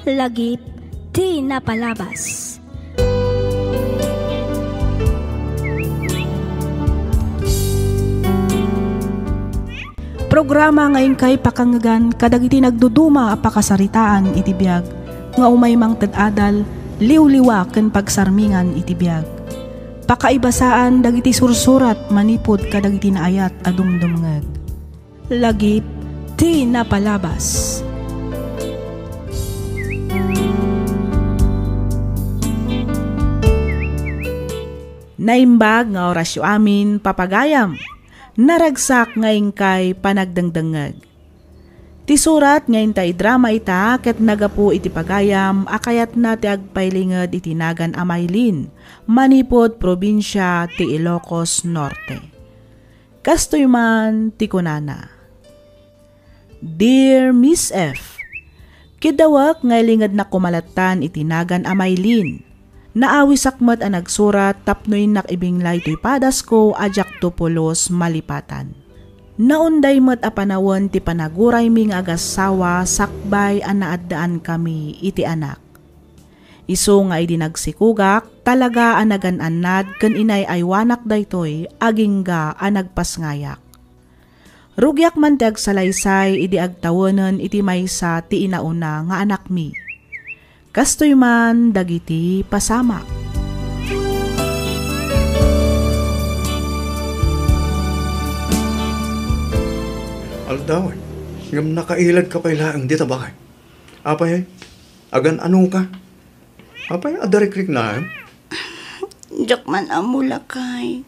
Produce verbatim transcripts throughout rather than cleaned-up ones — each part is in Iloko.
Lagip ti napalabas. Programa nga inkay pakangngegan kadagiti nagduduma a pakasaritaan iti biag, nga umay mangted adal, liwliwa ken pagsarmingan iti biag. Pakaibasaan dagiti sursurat manipud kadagiti naayat a dumdumngeg. Lagip ti napalabas. Naimbag nga orasyo amin, papagayam. Naragsak nga inkay panagdengdengngeg. Ti surat nga inta idrama ita ket nagapu iti pagayam a kayatna ti agpailinged iti nagan a Maylin, manipud probinsia ti Ilocos Norte. Kastoy man ti kunana, "Dear Miss F, kidawek nga ilingednak koma lattan iti nagan a Maylin. Naawisak met a nagsurat tapno innak ibinglay toy padasko a diakto pulos malipatan. Naunday met a panawen ti panaguraymi nga agassawa sakbay a naaddaankami iti anak. Isu nga idi nagsikugak, talaga a nagan-annad ken inay-aywanak daytoy agingga a nagpasngayak. Rugiak man ti agsalaysay idi agtawenen iti maysa ti inauna nga anakmi. Kastoy man dagiti pasamak." Aldaw, ngem nakailadka pay laeng dita, bakay. Apay, agan-anoka? Apay, adda rikriknaem? Diak man ammo, lakay.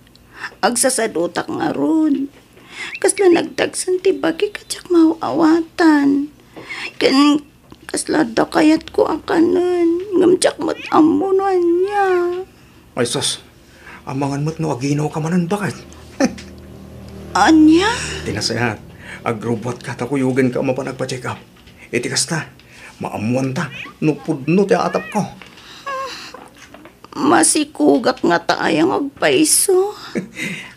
Agsasadutak ngarud. Kasla nagdagsen ti bagik a diak maaw-awatan. Ken kasla adda kayatko a kanen, ngem diak met ammo no ania. Ay sus, amangan met no aginawka manen, baket. Ania? Ti nasayaat, agrubbuatka ta kuyogenka a mapan agpa-check up. Iti kasta, maammoanta no pudno ti atapko. Masikugak ngata aya nga agpayso.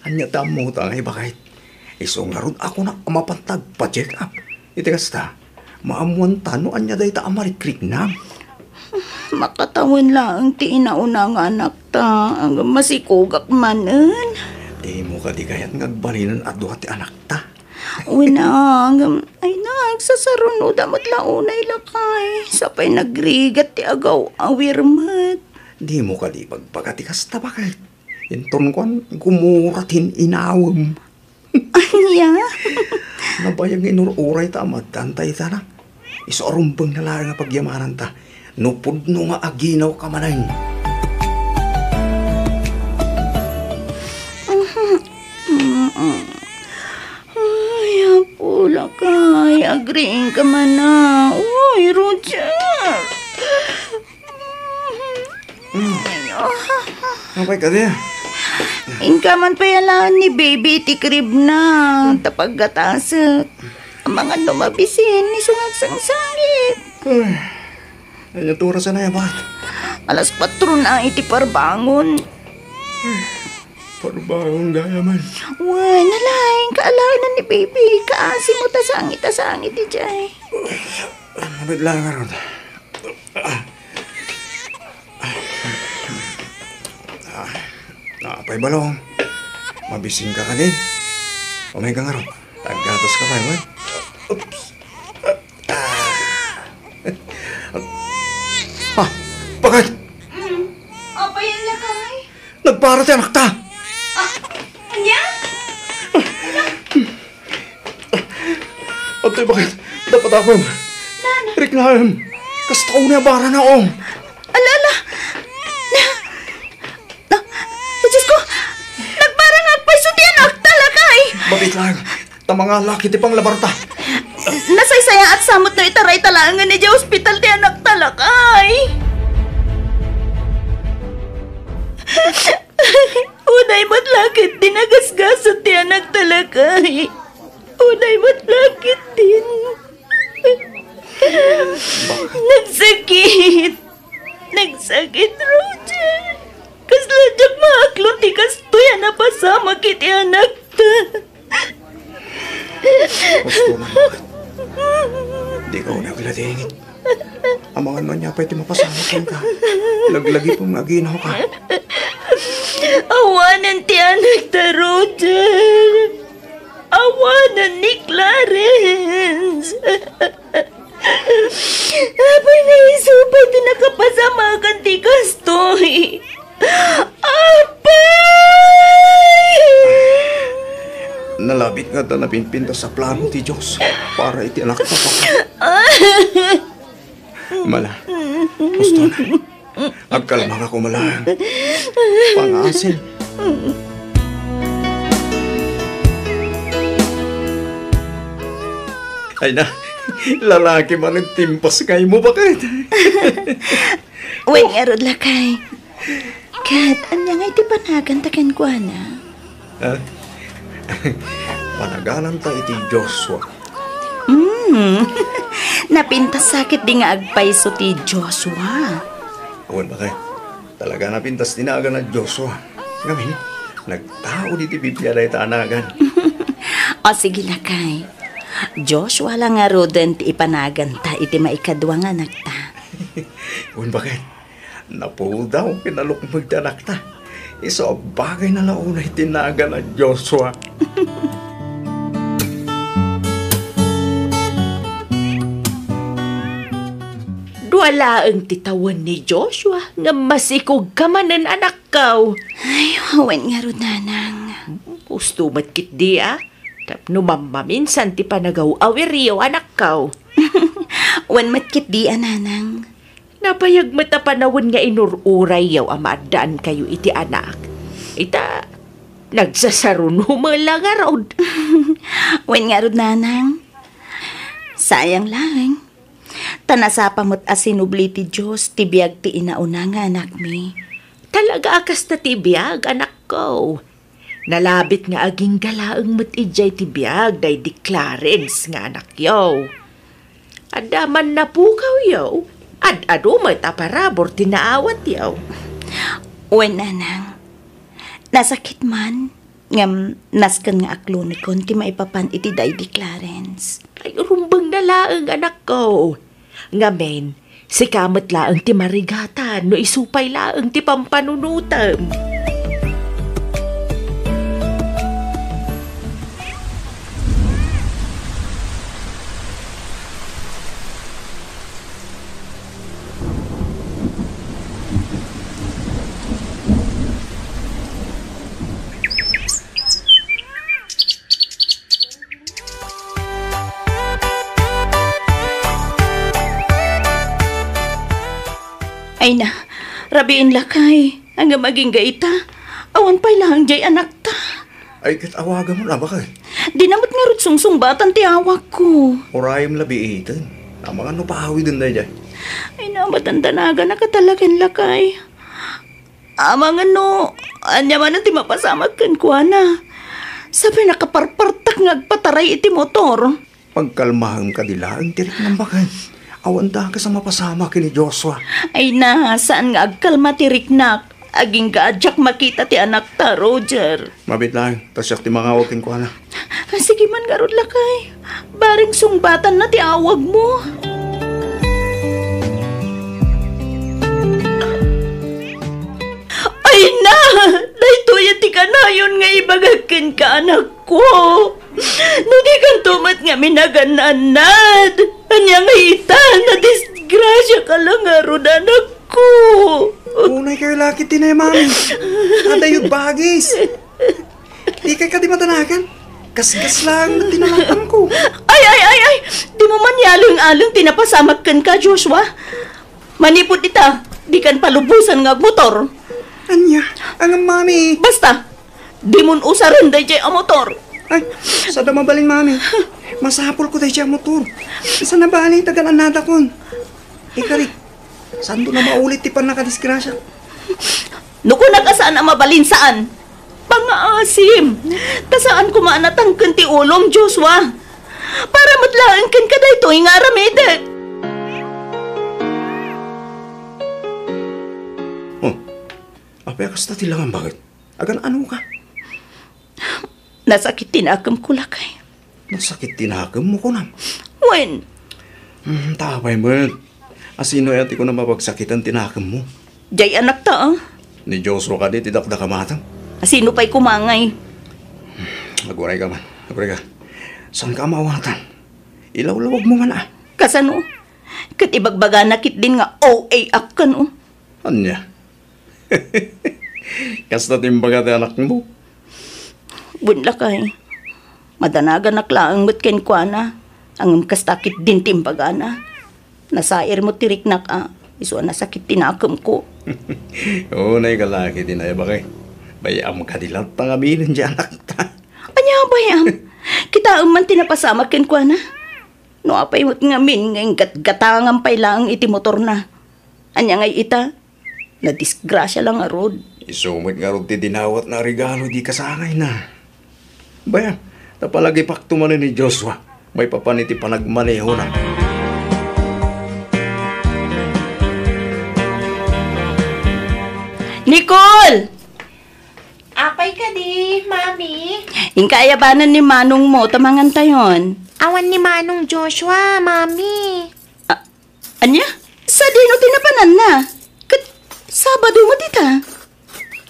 Ania ti ammota nga ibakayt? Isu ngarud a kunak a mapanta agpa-check up. Iti kasta, maammoanta no ania dayta a marikriknam. Makatawen laeng ti inauna nga anakta, ngem masikugak manen. Dimo kadi kayat nga agbalinen a dua ti anakta? Wen, ngem, ay, nagsasarunoda met la unay, lakay. Sapay nagrigat ti agaw-awir met. Dimo kadi ibagbaga ti kasta, baket? Inton kuan, gumura ti in-inawem. Ania? Nabayag nga inur-uray ta a maddaan ta itana. Isu a rumbeng na laeng a pagyamananta no pudno nga aginawka manen. Ay, Apo, lakay, agriingka man a. Uy, Roger. Mm. Apay kadi? Inka man pay alaen ni baby iti crib na, ta paggatasek. Amangan no mabisin, isu nga agsangsangit. Ay, ania ti oras a nayabat? Alas kuatro na iti parbangon. Parbangon gayam. Wen, alaen, kaalaenan ni baby, kaasi mo ta sangit a sangit idiay. Mabit lang ngarud. Ah. Ah. Ah, apay balong. Mabisinka kadi? Umayka ngarud. Aggatos ka pay, wen? Oops. Ah. Ah, baket? Mm. Apay, lakay? Nagpara ti anakta. Ah, ania? Adtoy, baket? Dapat apem. Nana. Riknaem. Kasta unay a barana, o. Ala, ala. Na, na, Diyos ko. Nagpara nga agpayso ti anakta, lakay. Mabit lang. Ta mangala iti panglabarta. Nasaysayaat sa met no itarayta laengen idiay ospital ti anakta, lakay. Unay met la ketdi nagasgasat ti anakta, lakay. Unay met la ketdin. Nagsakit. Nagsakit, Roger. Kasla diak maaklo ti kastoy a napasamak iti anakta. Husto man, baket. Dika unay agladingit. Amangan no ania pay ti mapasamak kenka. Laglagipem nga aginaw ka. Awanen ti anakta, Roger. Awanen ni Clarence. Apay nga isu pay ti nakapasamakan ti kastoy? Apay! Nalabit nga adda napinpintas a plano ti Dios para iti anakta. Mala, husto na. Agkalma ka koma laeng. Pangaasim. Ay na, lalaki man ti impas nga imo, baket. Wen ngarud, lakay. Ket ania ngay ti panaganta kenkuana? Ha? Panagananta iti Joshua. Hmm. Napintas sakit di nga agpayso ti Joshua. Awan, baket. Talaga napintas ti nagan a Joshua. Ngamin, nagtaud iti Biblia dayta a nagan. O, sige, lakay. Joshua la ngaruden ti ipanaganta iti maikadua nga anakta. Wen, baket. Napudaw ken nalukmeg ti anakta. Isu a bagayna la unay ti nagan a Joshua. Dua laeng ti tawen ni Joshua, ngem masikogka manen, anakko. Ay, wen ngarud, nanang. Husto met ketdi a. Tapno mammaminsan ti panagaw-awiryo, anakko. Wen met ketdi a, nanang. Nabayag met a panawen nga inur-urayyo a maaddaankayo iti anak. Ita, nagsasaruno met la ngarud. Wen ngarud, nanang. Sayang laeng. Ta nasapa met a sinubli ti Dios ti biag ti inauna nga anakmi. Talaga a kasta ti biag, anakko. Nalabit nga agingga laeng met idiay ti biag daydi Clarence nga anakyo. Adda man napukawyo, ad-adu met a parabur ti naawatyo. Wen, nanang. Nasakit man, ngem nasken nga aklonekon ti maipapan iti daydi Clarence. Ay, rumbengna laeng, anakko. Ngamin, sika met laeng ti marigatan no isu pay laeng ti pampanunotem. Ay na, rabiin lakay. Ngem agingga ita, awan pay laeng diay anakta. Ay, ket awagamon a, baket. Dina met ngarud sungsungbatan ti awakko. Urayem la biiten. Amangan no paawiden daydiay. Ay, namatandanagan a katalagan lakay. Amangan no, ania manen ti mapasamak kenkuana. Sapay nakaparpartak nga agpataray iti motor. Pagkalmaem kadi laeng ti riknam, baket. Awan dakes a mapasamak ken ni Joshua. Ay na, saan nga agkalma ti riknak? Agingga a diak makita ti anakta, Roger. Mabiit laeng, ta siak ti mangawag kenkuana. Ah, sige man ngarud, lakay. Bareng sungbatanna ti awagmo. Ay na! Daytoy ti kanayon nga ibagak kenka, anakko. No dikanto met nga minagan-annad, ania nga ita, nadisgrasiaka la ngarud, anakko. Unay kayo laki ti ne, mami. Adayod bagis. Dikay kadi madanagan. Gasgas lang ti nalakam ko. Ay, ay, ay, ay! Dimo man ialeng-aleng ti napasamak kenka, Joshua. Manipud ita, dikan palubosan nga agmotor. Ania? Ngem, mami. Basta, dimon usaren daydiay a motor. Ay, sada mabalin, mami. Masapulko daydiay a motor. Saan a bale, tagan-annadakon. Ikarik, saanto a maulit ti pannakadisgrasya? No kunak a saan a mabalin, saan. Pangaasim. Ta saan koma a natangken ti ulom, Joshua. Para met laeng kenka daytoy nga aramidek. Oh, apay a kasta ti langam, baket? Agan-ano ka? Nasakit ti nakemko, lakay. Nasakit ti nakemmo, kunam? Wen. Hmm, ta apay met? Asino aya ti kunam a pagsakitan ti nakemmo? Jay anakta, a. Ni Joshua kadi ti dakdakamatam? Asino pay koma ngay? Aguray ka man. Aguray ka. Saan ka maawatan? Ilawlawag mo man, a. Kasano? Ket ibagbagana ketdin nga O A ak kano. Ania? Kasta ti imbaga ti anakmo? Wen lakay, madanaganak laeng met kenkuana, ngem kasta ketdin ti imbagana. Nasair met ti riknak a, isu a nasakit ti nakemko. Unay ka laki ti naibagay. Bay-am kadi latta nga aminen ti anakta. Ania, bay-am? Kitaem man ti napasamak kenkuana. No apay met ngamin nga inggatgatangan pay laeng iti motorna. Ania ngay ita? Nadisgrasia la ngarud. Isu met ngarud ti dinawatna a regalo idi kasangayna. Bay-am, ta palagipakto manen ni Joshua, maipapan iti panagmanehona. Nicole! Apay kadi, Mami? Inka ayabanen ni manongmo ta mangantayon. Awan ni Manong Joshua, Mami. A-, ania? Sadino ti napananna? Ket Sabado met ita.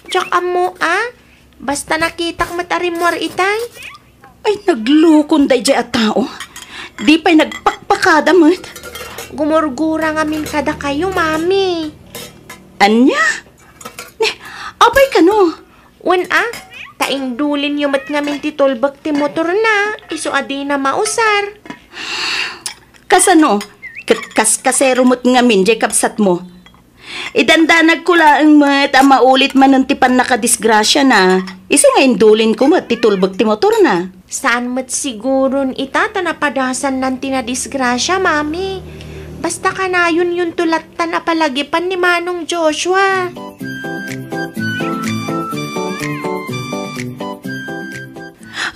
Diak ammo, a. Basta nakitak met a rimmuar itay. Ay, naglukon daydiay a tao. Di pay nagpakpakada met. Gumurgura ngamin kadakayo, Mami. Ania? Ne, apay kano? Wen a, ta indulinyo met ngamin ti tulbek ti motorna, isu a dina mausar. Kasano? Ket kaskasero met ngamin jay kabsatmo. Idandanagko laeng met a maulit manen ti pannakadisgrasiana, isu nga indulinko met ti tulbek ti motorna. Saan met siguron ita ta napadasannan ti nadisgrasia, Mami. Basta kanayonyonto lattan a palagipan ni Manong Joshua.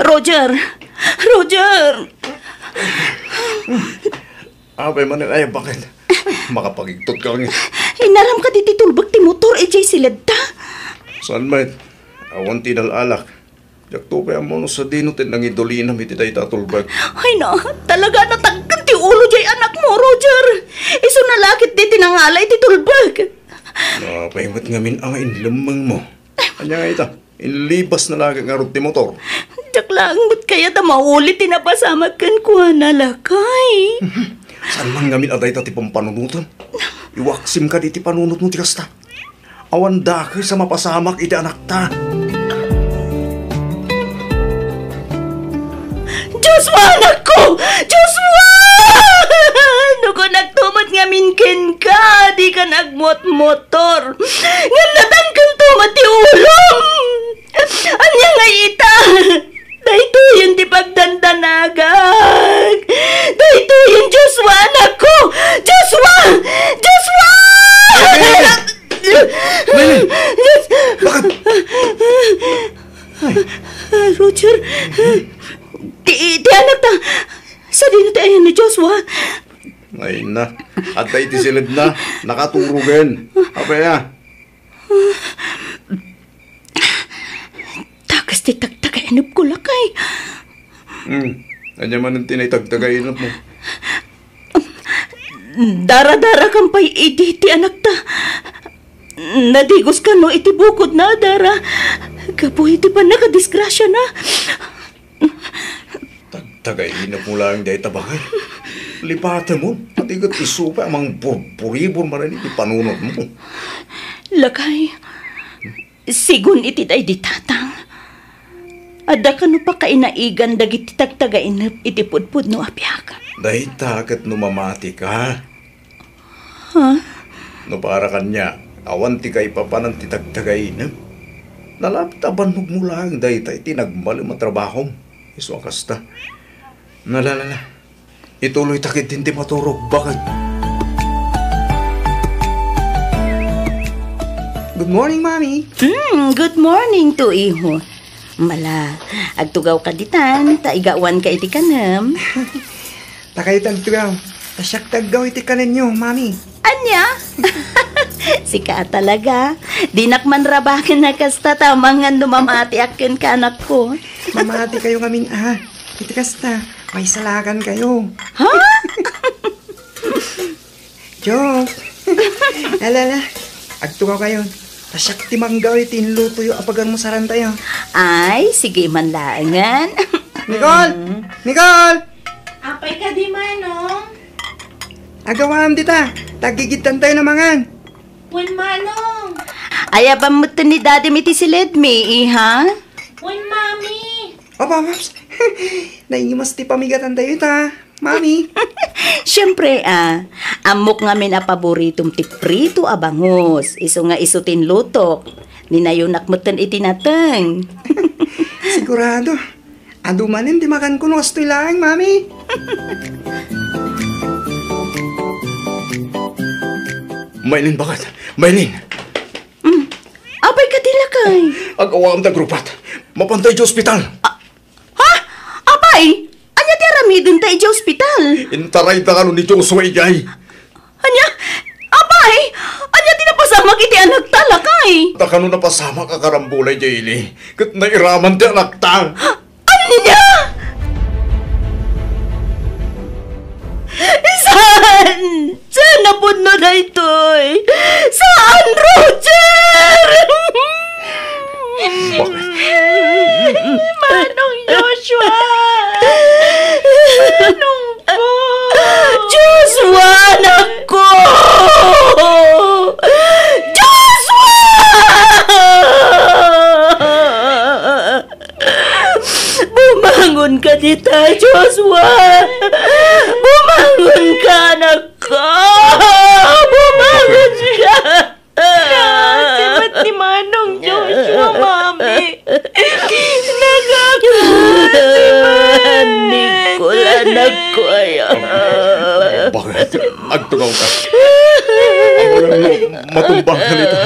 Roger! Roger! Apay manen, ay, bakit? Makapagigtot ka, ngem. Inaram kadi ti tulbek ti motor, idiay siledta. Saan met? Awan ti inal-alak. Diakto pay ammo no sadino ti nangidulinam iti dayta a tulbek. Ay na, talaga nataggen ti ulo jay anakmo, Roger. Isuna la ketdi ti nangala iti tulbek. Apay met ngamin a nga inlemmengmo? Ania nga ita? Inlibasna la ngarud ti motor. Diak laeng met kayat a maulit ti napasamak kenkuana, lakay. Saan man ngamin a dayta ti pampanunotem? Iwaksim kadi ti panunotmo ti kasta. Awan dakes a mapasamak iti anakta. Joshua, anakko! Joshua! No kunakto met ngamin kenka, dika nagmotmotor. Ngem natangkento met ti ulom. Ania ngay ita? Daytoyen ti pagdandanagak. Daytoyen, Joshua, anakko! Joshua! Joshua! Nay, nay! Nay, nay! Bakit? Ay. Ah, Roger, ti, ti anakta, sadino ti ayan ni Joshua? Ay na, adda iti siledna, nakaturogen. Apay a? Dakes ti tagtagainepko, lakay. Hmm. Ania manen ti naitagtagainepmo? Daradarakan pay idi ti anakta. Nadigos kano iti bukodna a dara gapu iti pannakadisgrasiana. Tagtagainepmo laeng dayta, bakit? Lipatemon, pati ket isu pay a mangburburibor manen iti panunotmo. Lakay, sigun iti daydi tatang, adda kano pakainaigan dagiti tagtagainep iti pudpudno a biag? Dayta ket no mamatika. Ha? No para kaniak, awan ti kaipapanan ti tagtagainep. Nalapit a bannogmo laeng dayta iti nagmalem a trabahom. Isu a kasta. Nalalala. Ituloyta ketdin ti maturog, bakit? Good morning, Mami. Hmm, good morning to, iho. Mala, agtugawka ditan, ta igawanka iti kanem. Ta kayo ti agtugaw, ta siak ti aggaw iti kanenyo, Mami. Ania? Sika a talaga. Dinak manrabaken a kasta ta amangan no mamatiak kenka, anakko. Mamati kayo ngamin, a. Iti kasta, maisalakan kayo. Ha? Diyos! Ala, ala. Agtukaw kayo. Ta siak ti manggaw iti inlutoyo a pagarmusarantayo. Ay, sige man laengen. Nicole! Mm. Nicole! Apay kadi, Manong? Agawam dita. Tagigidtantayo na mangan. Wen, Manong. Ayaban metten ni Daddy iti siledmi, iha? Wen, Mami. Aba, Maps. Naingimas ti pamigatantayo ita, Mami. Siempre, ah, ammok ngamin a paboritom ti prito a bangus. Isu nga isu ti inlutok. Ninayonak metten iti nateng. Sigurado. Adu manen ti makanko no kastoy laeng, Mami. Maylin, baket. Maylin. Mm. Apay kadi, lakay? Agawam ta grupat. Mapanta idiay ospital. Ah, ha? Apay? Ania ti aramidenta idiay ospital? Intarayda kano ni Joshua idiay. Ania? Apay? Ania ti napasamak iti anakta, lakay? Ta kano napasamak a karambola idiay ili, ket nairaman ti anakta. Ania? Saan? Saan a pudno daytoy? Saan, Roger? Bakit? Manong Joshua! Manong Joshua, anak ko! Joshua! Bumangon ka dita, Joshua! Bumangon ka, anak ko! Bumangon ka! Naasibat ni Manong Joshua, Mami. Nagakaasibat. Nicole, anak ko, ay. Bakit? Agtukaw ka. Amangan no matumbang ka dita.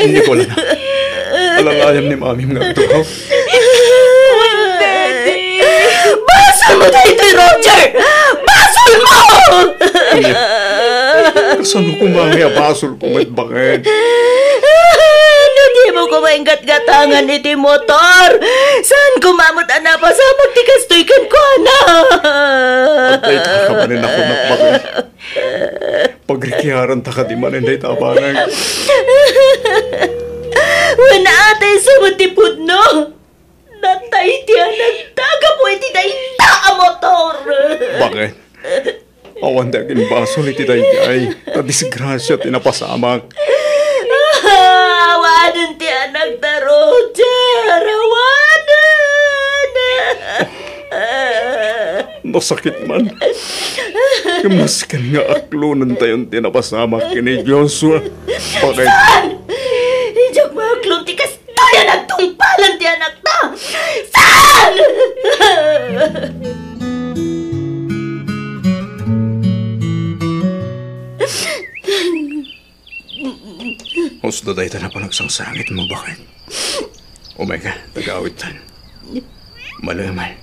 Nicole, anak. Alalayam ni Mamim nga agtukaw. Wen, Daddy. Basol mo daytoy, Roger! Basol mo! Ania? Kasano koma nga basol ko met, baket? No dimo koma inggatgatangan iti motor, saan koma met a napasamak ti kastoy kenkuana? Agdayta ka manen a kunak, baket. Pagrikiaranta kadi manen dayta a banag. Wen, atay sa met ti pudno. Natay ti anakta gapu iti dayta a motor. Baket? Awan ti agimbasol iti daydiay. Ta disgrasia ti napasamak. Ah, awanen ti anakta, Roger. Awanen. Nasakit man. Ngem nasken nga aklonentayon ti napasamak ken ni Joshua. Baket? Saan? Diak maaklon ti kastoy a nagtungpalan ti anakta. Saan? Husto dayta a panagsangsangitmo, baket. Umay ka, ta agawidtan. Maleman.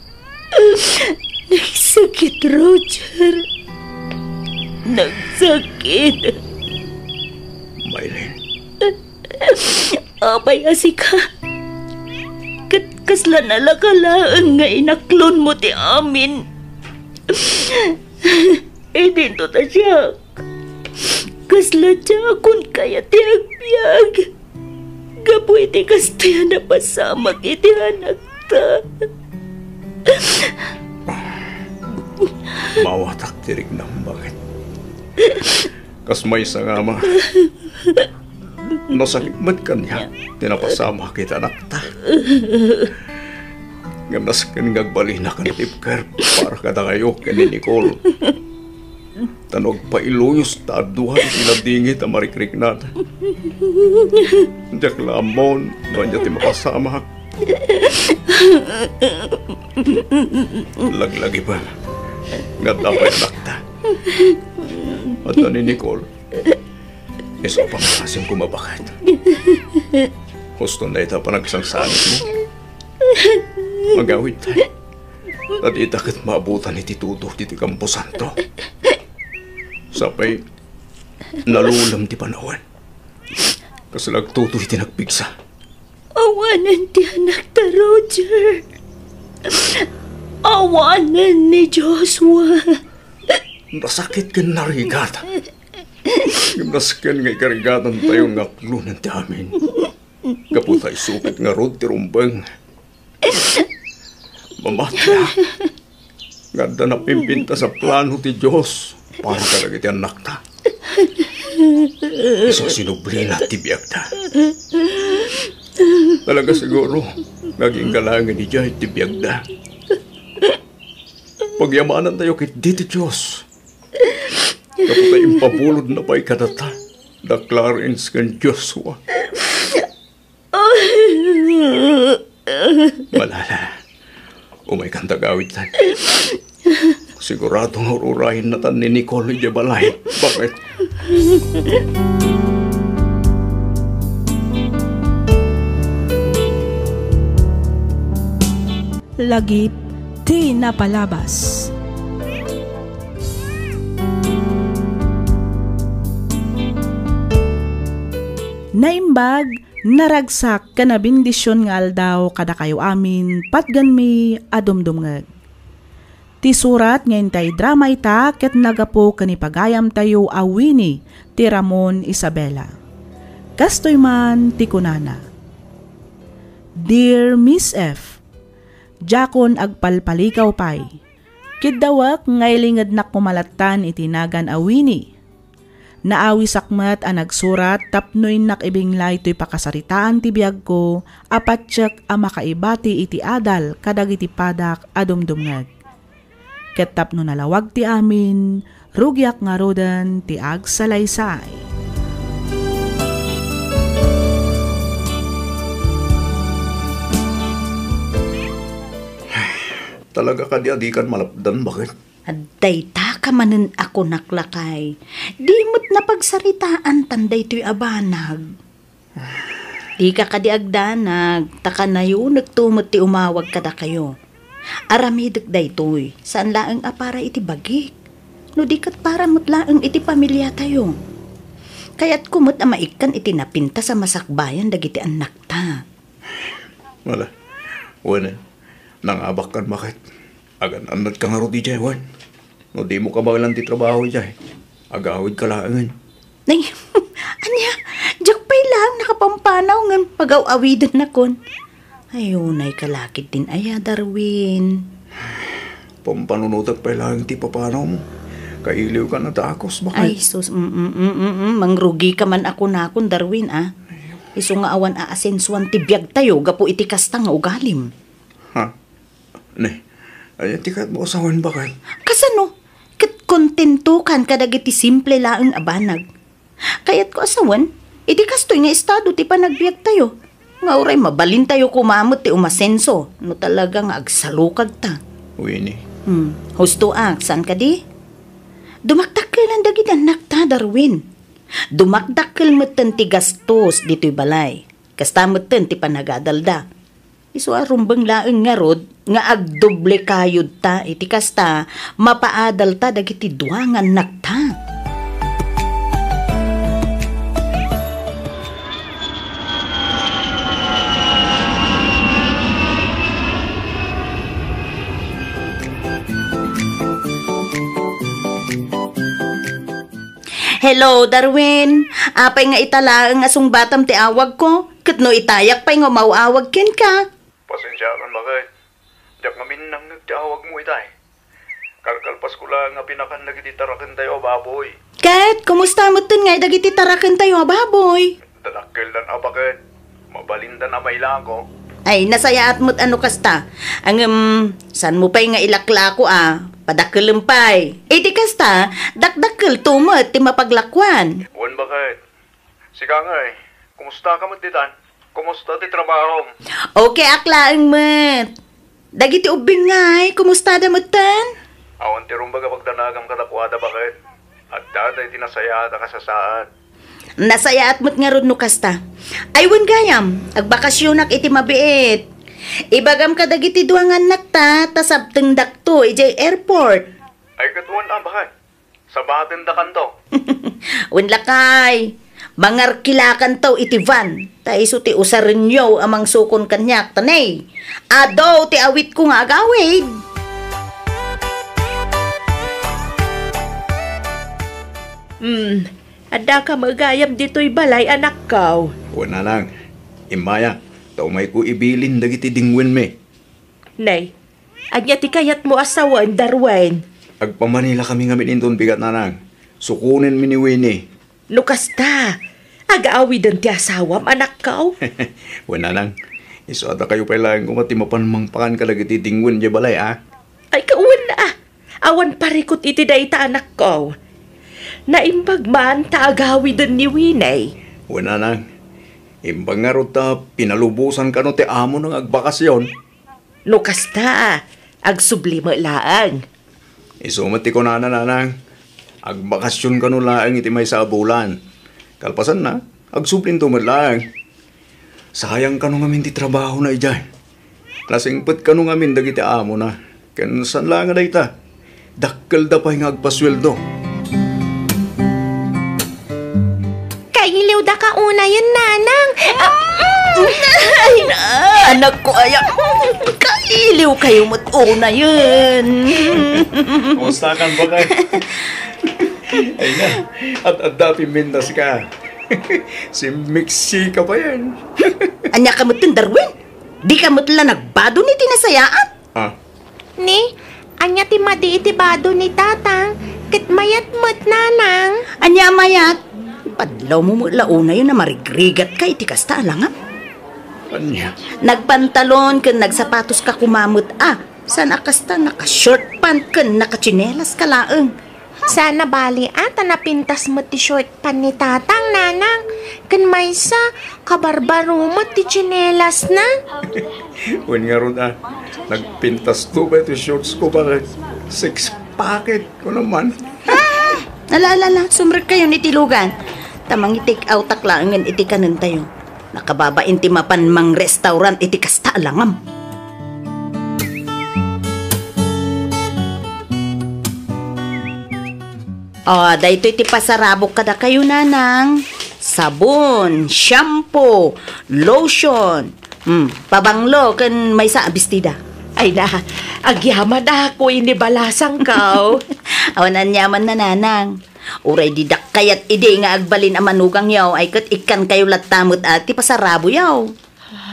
Nagsakit, Roger. Nagsakit. Maylin. Apay a sika? Ket kasla nalaka laeng nga inaklonmo ti amin. Idinto ta siak. Kasla diakon kayat ti agbiag gapu iti kastoy a napasamak iti anakta. Maawatak ti riknam, baket. Kas maysa nga ama, nasakit met kaniak ti napasamak iti anakta. Ngem nasken nga agbalinakan ti ipker para kadakayo ken ni Nicole. Ta no agpailuyos ta adua iti nadingit a marikriknada, diak la ammon no ania ti mapasamak. Laglagipem nga adda pay anakta. Adda ni Nicole. Isu a pangngaasim koma, baket. Husto dayta a panagsangsangitmo. Agawidtan. Ta dita ket maabutan iti tudo iti kamposanto. Sapay, nalulem ti panawen. Kasla agtutoy ti nagpigsa. Awanen ti anakta, Roger. Awanen ni Joshua. Nasakit ken narigat. Ngem nasken nga ikarigatantayo nga aklonen ti amin. Gapu ta isu ket ngarud ti rumbeng. Mamatiak nga adda napimpintas a plano ti Dios para kadagiti annakta. Isu a sinublina ti biagda. Talaga siguro nga agingga laengen idiay ti biagda. Pagyamanantayo ketdi ti Dios. Gapu ta impabulodna pay kadata da Clarence ken Joshua. Malala, umaykan ta agawidtan. Sigurado nga ur-urayennatan ni Nicole idiay balay. Bakit? Lagip ti napalabas. Naimbag, naragsak, ken nabendision nga aldaw kadakayo amin, patgenmi a dumdumngeg. Ti surat nga intay drama ita ket nagapu ken ni pagayamtayo a Winnie ti Ramon Isabela. Kastoy man ti kunana, Dear Miss F, diakon agpalpalikaw pay. Kiddawek nga ilingednak koma lattan iti nagan a Winnie. Naawisak met a nagsurat tapno innak ibinglay toy pakasaritaan ti biagko a patiek a makaibati iti adal kadagiti padak a dumdumngeg. Ket tapno nalawag ti amin, rugiak ngaruden ti agsalaysay. Talaga kadi a dikan malapdan, baket? Adda ita ka manen a kunak, lakay. Di met napagsaritaantan daytoy a banag. Dika kadi agdanag, ta kanayonekto met ti umawag kadakayo. Aramidek daytoy, saan laeng a para iti bagik, no di ket para met laeng iti pamiliatayo. Kayatko met a maikkan iti napintas a masakbayan dagiti annakta. Wala. Wen, nangabakkan, baket? Agan-annadka ngarud idiay, wen? No dimo kabaelan ti trabaho idiay, agawidka laengen. Nay, ania, diak pay laeng nakapampanaw ngem pagaw-awidennakon. Ay, unay ka la ketdin aya, Darwin. Pampanunotek pay laeng ti papanawmo. Kailiwka a dakes, baket? Ay, sus, mm, mm, mm, mm, mm, mangrugika man a kunakon, Darwin, a. Isu nga awan aasensoan ti biagtayo gapu iti kasta nga ugalim. Ha? Ne, aya ti kayatmo a sawen, baket? Kasano? Ket kontentokan kadagiti simple laeng a banag. Kayatko a sawen, iti kastoy nga estado ti panagbiagtayo, nga uray mabalintayo koma met ti umasenso no talaga nga agsalukagta. Winnie. Hmm, hustoak, saan kadi? Dumakdakkelan dagiti annakta, Darwin. Dumakdakkel metten ti gastos ditoy balay. Kasta metten ti panagadalda. Isu a rumbeng laeng ngarud nga agdoble kayodta iti kasta, mapaadalta dagiti dua nga annakta. Hello, Darwin. Apay nga ita laeng a sungbatam ti awagko? Ket no itayak pay nga umaw-awag kenka? Pasensiakan, baket. Diak ngamin nangngeg ti awagmo itay. Kalkalpasko laeng a pinakan dagiti tarakentayo a baboy. Ket, kumusta metten ngay dagiti tarakentayo a baboy? Dadakkeldan a, baket. Mabalindan a mailako. Ay, nasayaat met a no kasta. Ngem, saanmo pay nga ilaklako a? Padakkelem pay. Iti kasta, dakdakkelto met ti mapaglakuan. Wen, baket. Sika ngay, kumusta ka met ditan? Kumusta ti trabahom? Okay ak laeng met. Dagiti ubbing ngay, kumustada metten? Awan ti rumbeng a pagdanagam kadakuada, baket. Adda daydi nasayaat a kasasaad. Nasayaat met ngarud no kasta. Ay, wen gayam, agbakasionak iti mabiit. Ibagam kadagiti dua nga annakta, ta sabtengdakto idiay airport. Ay, ket wen a, baket. Sabatendakanto. Wen lakay, mangarkilakanto iti van, ta isu ti usarenyo a mangsukon kaniak, ta ne, adu ti awitko nga agawid. Hmm, addaka met gayam ditoy balay, anakko? Wen, nanang. Immaya, ta umayko ibilin dagiti dingwenmi. Nay, ania ti kayatmo a sawen, Darwin? Agpamanilakami ngamin inton bigat, nanang. Sukonenmi ni Winnie. No kasta, agawiden ti asawam, anakko? Wen, nanang, isu a dakayo pay laeng koma ti mapan mangpakan kadagiti dingwen idiay balay, a? Ay, kawen a. Awan parikut iti dayta, anakko. Naimbag man ta agawiden ni Winnie. Wen, nanang, imbag ngarud ta pinalubosan kano ti amona nga agbakasyon. No kasta, agsubli met laeng. Isu met ti kunana, nanang. Agbakasyon kano laeng iti maysa a bulan. Kalpasanna, agsublinto met laeng. Sayang kano ngamin ti trabahona idiay. Nasingpet kano ngamin dagiti amona. Ken saan laeng a dayta, dakkelda pay nga agpasueldo. Kailiwdaka unayen, nanang. Ah, mm. Ay, na, anakko aya. Kailiwkayo met unayen. Kumusta kan, bakay? Ay na, at adda pimmintas ka. Simmiksi ka pa yan. Ania ka met, Darwin? Di ka met la nagbado ni ti nasayaat? Ah. Ni, ania ti madi iti bado ni Tatang? Ket mayat met, nanang. Ania a mayat? Padlawmo met la unayen a marigrigat ka iti kasta a langam. Ania? Nagpantalon ken nagsapatos ka koma met a. Saan a kasta naka-short pant ken nakatsinelas ka laeng. Saan a bali a ta napintas met ti short pant ni Tatang, nanang. Ken maysa, kabarbaro met ti tsinelasna. Wen ngarud a, nagpintasto pay ti shorts ko, bakay six pocket ko naman. Ah! Ala, ala, ala, sumrekkayon iti lugan. Ta mangi-take outak laengen iti kanentayo. Nakababain ti mapan mangrestaurant iti kasta a langam. Ah, daytoy ti pasarabok kadakayo, nanang. Sabon, shampoo, lotion, hmm, pabanglo, ken maysa a bestida. Ay na, agyamanak, wen ni balasangko. Awan aniamanna, nanang. Uray didak kayat idi nga agbalin a manugangyo, ay ket ikkankayo latta met a ti pasaraboyo.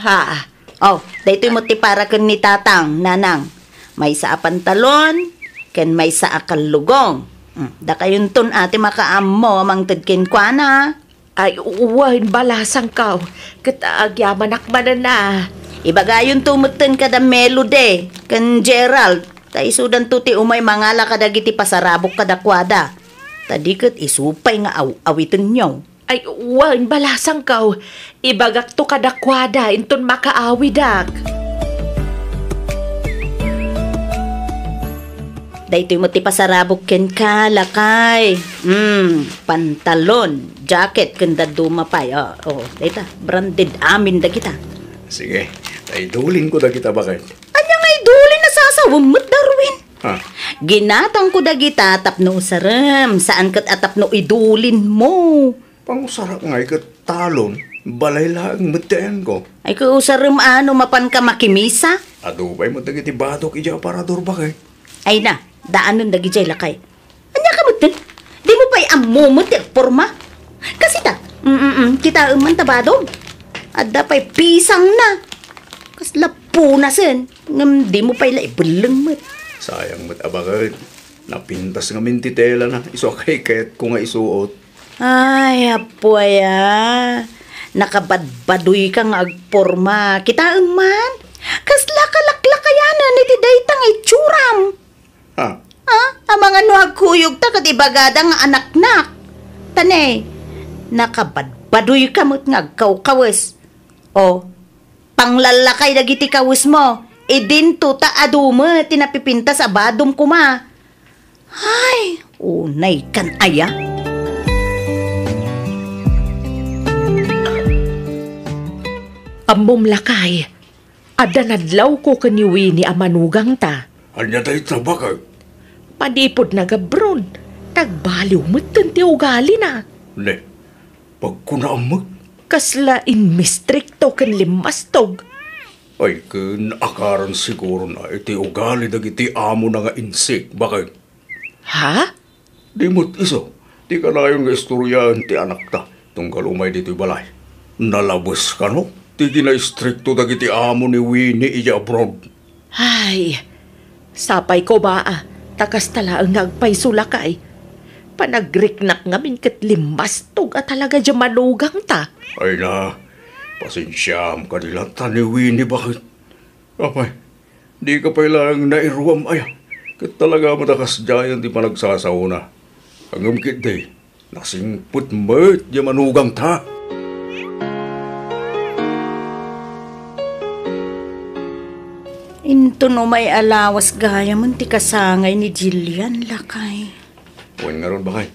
Ha? Oh, daytoy met ti para ken ni Tatang, nanang. Maysa a pantalon, ken maysa a kallugong. Hmm, dakayonton a ti makaammo a mangted kenkuana. Ay, wen, balasangko. Ket agyamanak manen a. Ibagayonto metten kada Melody ken Gerald, ta isudanto ti umay mangala kadagiti pasarabok kadakuada. Ta di ket isu pay nga aw-awitenyo. Ay, wen, balasangko. Ibagakto kadakuada inton makaawidak. Daytoy met ti pasarabok kenka, lakay. Hmm, pantalon, jacket, ken dadduma pay. Oh, oh, dayta, branded amin dagita. Sige, ta idulinko dagita, bakay. Ania nga idulin a sasawem met, Darwin? Ha? Ginatangko dagita tapno usarem, saan ket a tapno idulinmo. Pangusarak ngay ket talon, balay laeng met ti ayanko. Ay, ket usarem a no mapanka makimisa? Adu pay met dagiti badok idiay aparador, bakay. Ay na, daanen dagidiay, lakay. Ania ka metten? Dimo pay ammo met ti agporma? Kasita, mm, mm, kitaem man ta badom. Adda pay pisangna. Kasla punasen, ngem dimo pay la ibelleng met. Sayang met a baket. Napintas ngamin ti telana, isu a kaykayatko nga isuot. Ay, apo aya. Nakabadbadoyka nga agporma. Kitaem man, kasla kalaklakayanen iti dayta nga itsuram. Ha? Ha? Amangan no agkuyogta ket ibagada nga anaknak. Ta ne, nakabadbadoyka met nga agkawkawes. O, panglallakay dagiti kawesmo. Idinto ta adu met ti napipintas a badom koma. Ay, unaykan aya? Ammom, lakay, adda nadlawko ken ni Winnie a manugangta. Ania dayta, bakay? Manipud nagabron, nagbaliw metten ti ugalina. Ne, pagkunaam met? Kasla inmistrikto ken limmastog. Ay, ken akaran sigurona iti ugali dagiti amona nga insik, bakay. Ha? Di met isu, Di kanayon nga istoryaen ti anakta tunggal umay ditoy balay. Nalabes kano ti kinaistrikto dagiti amo ni Winnie idiay abroad. Ay, sapay ko ba, ah, ta kasta laeng nga agpayso, lakay. Panagriknak ngamin ket limmastog a talaga diay manugangta. Ay na, pasensiaam kadi latta ni Winnie, baket. Apay, dika pay laeng nairuam aya, ket talaga met a kasdiayen ti panagsasaona. Ngem ketdi, nasingpet met diay manugangta. Inton umay a lawas gayamen ti kasangay ni Jillian, lakay. Wen ngarud, baket.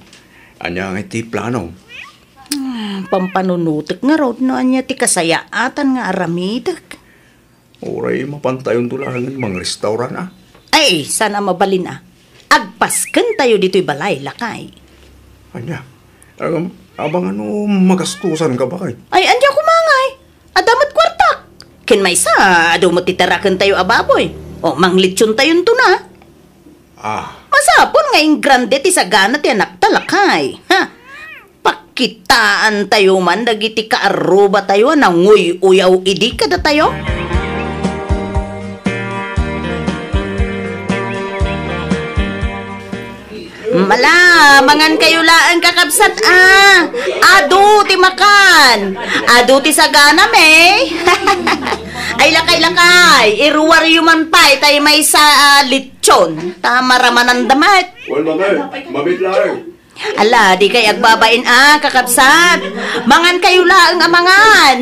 Ania ngay ti planom? Ah, pampanunotek ngarud no ania ti kasayaatan nga aramidek. Uray mapantayonto laengen mangrestaurant, a? Ay, saan a mabalin, a. Agpaskentayo ditoy balay, lakay. Ania? Agam-, abangan no magastosanka, baket. Ay, ania koma ngay? Adda met kuartak. Ken maysa, adu met ti tarakentayo a baboy. O, manglitsontayonto na. Ah. Masapul nga ingrande ti sagana ti anakta, lakay. Ha? Pakitaantayo man dagiti kaarrubatayo a nanguy-uyaw idi kadatayo. Mala, mangankayo laeng, kakabsat, a. Adu ti makan. Adu ti sagana, me. Ay, lakay, lakay. Iruaryo man pay tay maysa a lit- Chon, ta maramananda met. Wen, mami, mabit laeng. Ala, dikay agbabain a, kakabsat. Mangankayo laeng a mangan.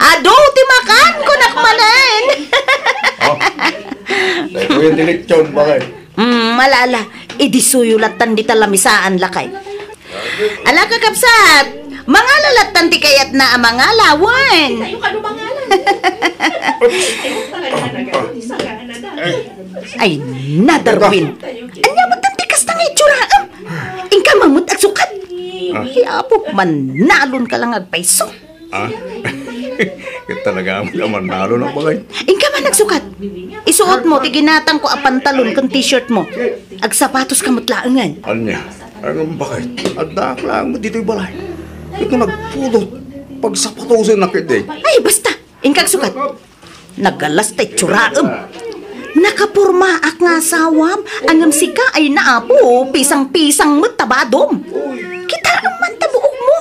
Adu ti makan, kunak manen. Oh. Daytoyen ti lechon, baket. Mm, ala, ala. Idisuyo lattan dita lamisaan, lakay. Ala, kakabsat, mangala lattan ti kayatna a mangala, wen. Ay, na, Darwin. Ania met ti kasta nga itsuraem? Inka met agsukat. Ah. Ay, apo, mannalonka lang agpayso. Ah? Ket talaga met a mannalon, baket. Inka man agsukat. Isuotmo ti ginatangko a pantalon ken t-shirt mo. Agsapatoska met laengen. Ania? Ngem, baket? Addaak laeng met ditoy balay. Ket no nagpudot, pagsapatosennak ketdi. Ay, basta! Inka agsukat. Nagalas ta itsuraem. Nakapormaak nga asawam, ngem sika, ay na, apo, pisang-pisang met ta badom. Kitaem man ta buokmo.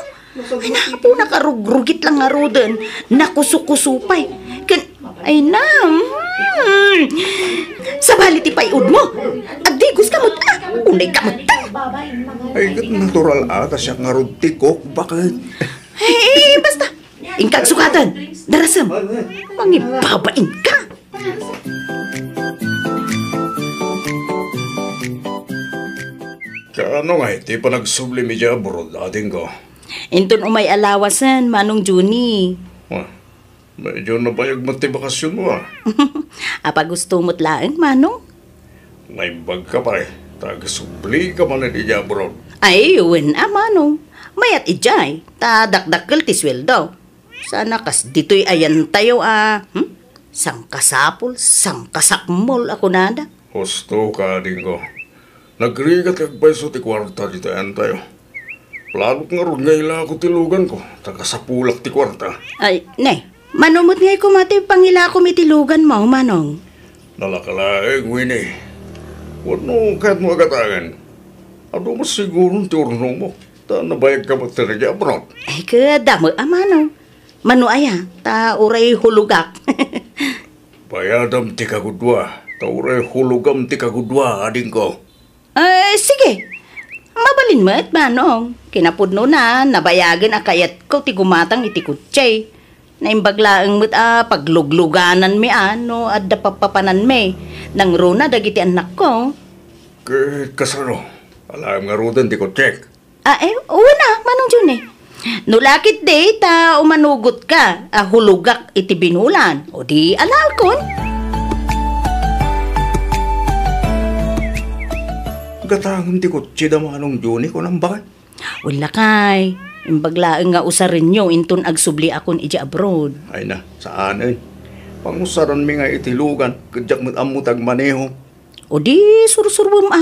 Ay, napo, nakarugrugit lang ngaruden. Nakusukuso pay. Ken, ay na, hmm. Sabali ti pay-odmo. Agdigoska met, a. Unayka met, a. Ay, ket natural a, ta siak ngarud ti kok, baket. Ay, basta. Inka agsukaten. Darasem. Mangibabainka. Kaano ngay ti panagsublim idiay abroad, adingko? Inton umay a lawasen, Manong Juni. Ah, medyo nabayag met ti bakasionmo, a. Apa gusto met laeng, Manong? Naimbagka pay, ta agsublika manen idiay abroad. Ay, wen a, Manong. Mayat idiay, ta dakdakkel ti sueldo. Sana kas ditoy ayantayo a, hmm? Sangkasapul, sangkasakmol a kunada. Husto ka, adingko. Nagrigat ti agpayso ti kuarta ditoy ayantayo. Planok ngarud nga ilako ti luganko, ta kasapulak ti kuarta. Ay, ne, mano met ngay koma ti pangilakom iti luganmo, Manong? Nalaka laeng, Winnie. Wenno kayatmo a gatangen? Adu met siguron ti urnomo, ta nabayagka met idiay abroad. Ay, ket adda met a, Manong. Mano aya, ta uray hulogak. Bayadam ti kagudua, ta uray hulogam ti kagudua, adingko. Eh, sige. Mabalin met, Manong. Kinapudnona, nabayagen a kayatko ti gumatang iti kotse. Naimbag laeng met a pagluglugananmi a no adda pappapananmi. Nangruna dagiti annakko. Ket kasano? Alaem ngaruden ti kotsek? Ah, eh, una, Manong Juni. No lakit di, ta umanugotka a hulogak iti binulan. O di, alaekon. Gatangem ti kotse da Manong Juni, kunam baket? Wen lakay, imbag laeng nga usarenyo inton agsubliakon idiay abroad. Ay na, saanen. Pangusaranmi nga iti lugan, ket diak met ammo ti agmaneho. O di, sursuruem a.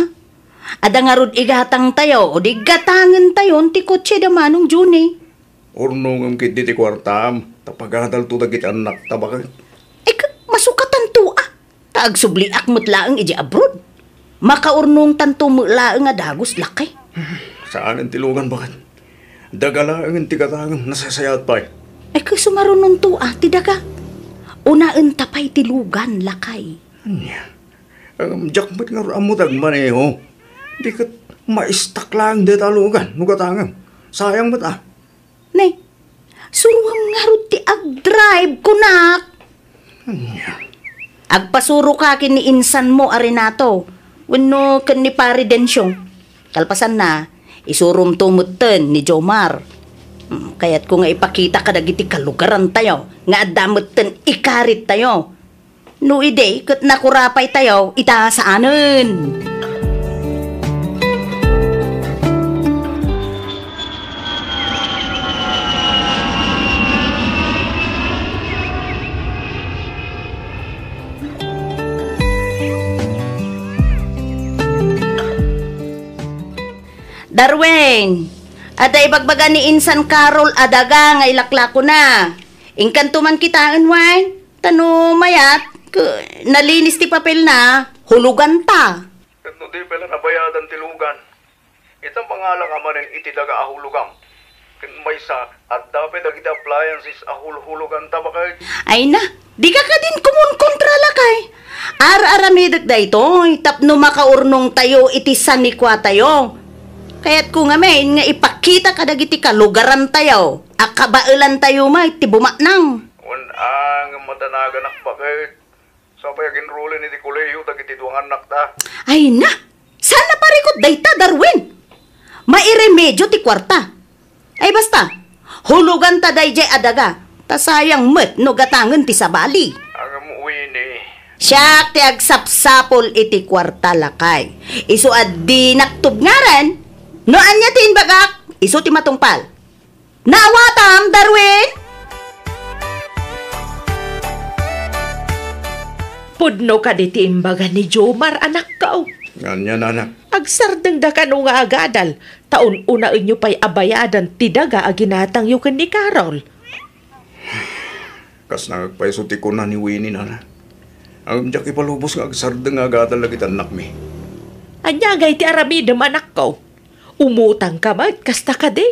Adda ngarud igatangtayo, o di gatangentayon ti kotse da Manong Johnny. Urnongem ketdi ti kuartam, ta pagadalto dagiti annakta baket. Ay, ka-, masukatanto, a. Ta agsubliak met laeng iti abroad. Makaurnongtanto met laeng a dagus, lakay. Saanen ti lugan, baket. Daga laengen ti gatangem, nasasayaat pay. Ay, ka sumarunonto, a, ti daga. Unaenta pay ti lugan, lakay. Ania? Ngem diak met ngarud ammo ti agmaneho. Di ket maistak laeng dayta a lugan no gatangem. Sayang met, a. Ne, suroam ngarud ti agdrive, kunak. Ania? Agpasuroka ken ni insanmo a Renato wenno ken ni Pare Dencio. Kalpasanna, isuromto metten ni Jomar. Hmm, kayatko nga ipakita kadagiti kalugarantayo nga adda metten ikarittayo. No idi ket nakurapaytayo, ita saanen. Darwin, adda ibagbaga ni Insan Carol a daga nga ilaklakona. Inkanto man kitaen, wen? Ta no mayat, ke-, nalinis ti papelna, huloganta. Ket no di pay la nabayadan ti lugan, ita mangalaka manen iti daga a hulogam. Ket maysa, adda pay dagiti appliances a hulhuloganta, baket. Ay na, dika kadin kumunkontra, lakay. Ar-aramidek daytoy tapno makaurnongtayo iti sanikuatayo. Kayatko ngamin nga ipakita kadagiti kalugarantayo a kabaelantayo met ti bumaknang. Wen, a, ngem madanaganak, baket. Sapay aginrulen iti kolehiyo dagiti dua nga annakta. Ay na! Saan a parikut dayta, Darwin? Mairemedio ti kuarta. Ay basta, huloganta daydiay a daga, ta sayang met no gatangen ti sabali. Ngem, Winnie. Siak ti agsapsapul iti kuarta, lakay. Isu a dinak tubngaran. No ania ti imbagak, isu ti matungpal. Naawatam, Darwin? Pudno kadi ti imbaga ni Jomar, anakko. Ania, nana? Agsardengda kano nga agadal, ta un-unaenyo pay a bayadan ti daga a ginatangyo ken ni Carol. Kasla nga agpayso ti kuna ni Winnie, nana. Ngem diak ipalubos nga agsardeng nga agadal dagiti annakmi. Ania ngay ti aramidem, anakko? Umutangka met, kasta kadi?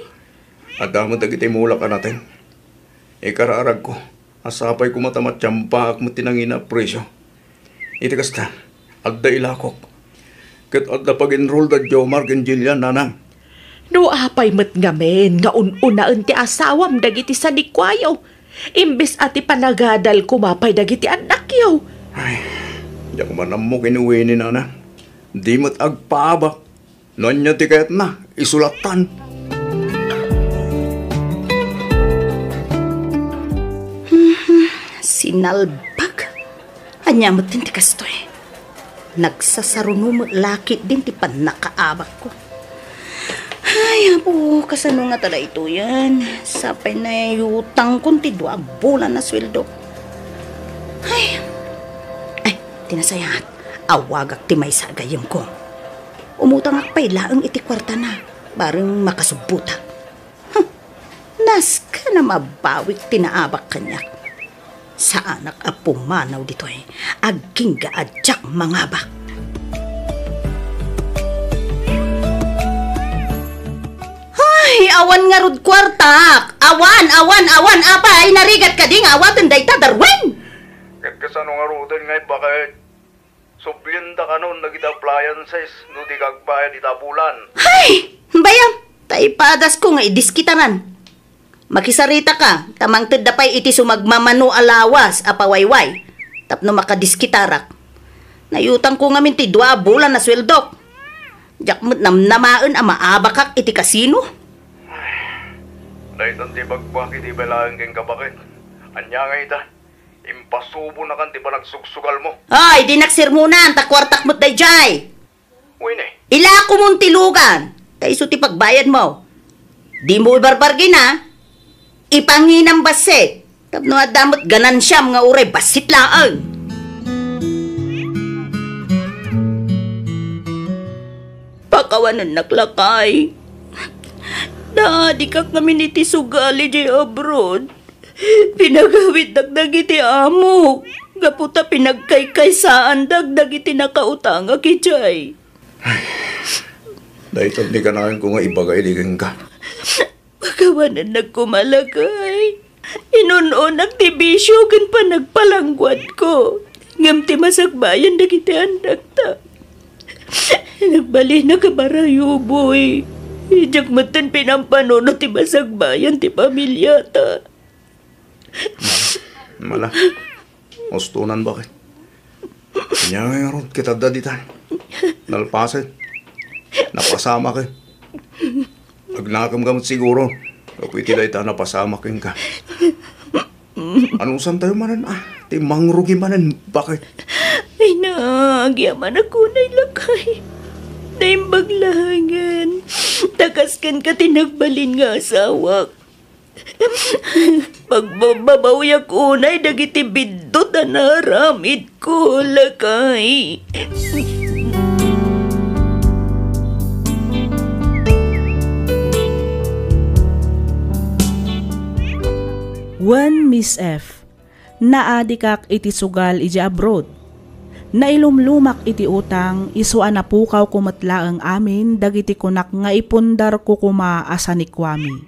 Adda met dagiti mulak a nateng. Ikararagko a sapay koma ta matiampaak met ti nangina a presio. Iti kasta, adda ilakok. Ket adda pag-enroll da Jomar ken Jillian, nanang. No apay met ngamin nga un-unaen ti asawam dagiti sanikuayo, imbes a ti panagadal koma pay dagiti annakyo? Ay, diak man ammo ken ni Winnie, nanang. Di met agpaabak. No ania ti kayatna, isu lattan. Hmm, sinalbag. Ania met ti kastoy? Nagsasaruno met la ketdin ti pannakaabakko. Ay, Apo, kasano ngata daytoyen? Sapay naiutangkon ti dua a bulan a sueldo. Ay, ay, ti nasayaat, awagak ti maysa a gayyemko. Umutangak pay laeng iti kuartana, bareng makasubbotak. Huh, nasken a mabawik ti naabak kaniak. Saanak a pumanaw ditoy, agingga a diak mangabak. Ay, awan ngarud kuartak! Awan, awan, awan! Apay, narigat kadi nga awaten dayta, Darwin? Ket kasano ngaruden ngay, baket? Sublienda kanon dagiti appliances no di ka agbayad ita a bulan. Hay! Bayam, ta ipadasko nga idiskitaran. Makisaritaka, ta mangtedda pay iti sumagmamano a lawas a pawayway tapno makadiskitarak. Naiutangko ngamin ti dua a bulan a sueldok. Diak met namnamaen a maabakak iti kasino. Daytan ti ibagbaga iti balaen kenka, baket. Ania ngay ita? Impasubonakan ti panagsugsugalmo. Ay, dinak sermonan, ta kuartak met daydiay. Winnie. Ilakomon ti lugan, ta isu ti pagbayadmo. Dimo ibarbargin, a. Ipanginam bassit, tapno adda met ganansiam nga uray bassit laeng. Pakawanennak, lakay. Naadikak ngamin iti sugal idiay abroad. Pinagawiddak dagiti amok gapu ta pinagkaykaysaandak dagiti nakautangak idiay. Daytoy ti kanayon ko nga ibaga idi kenka. Pakawanennak koma, lakay. Inun-onak ti bisio ken panagpalangguadko. Ngem ti masakbayan dagiti annakta. Nagbalin a kabarayuboy. Diak metten pinampanunot ti masakbayan ti pamiliata. Mala. Ustonan, bakit? Ania ngay ngarud ket adda ditan? Nalpasen. Napasamaken. Agnakem ka met siguro. Gapu iti dayta napasamak kenka. Anusantayo manen, ah? Ti mangrugi manen, bakit? Ay na, agyamanak unay, lakay. Naimbag laengen. Ta kas kenka ti nagbalin nga asawak. Pagbababawiak unay dagiti biddut a naaramidko, lakay. Wen, Miss F, naadikak iti sugal idiay abroad. Nailumlumak iti utang, isu a napukawko met laeng amin dagiti kunak nga ipundarko koma a sanikuami.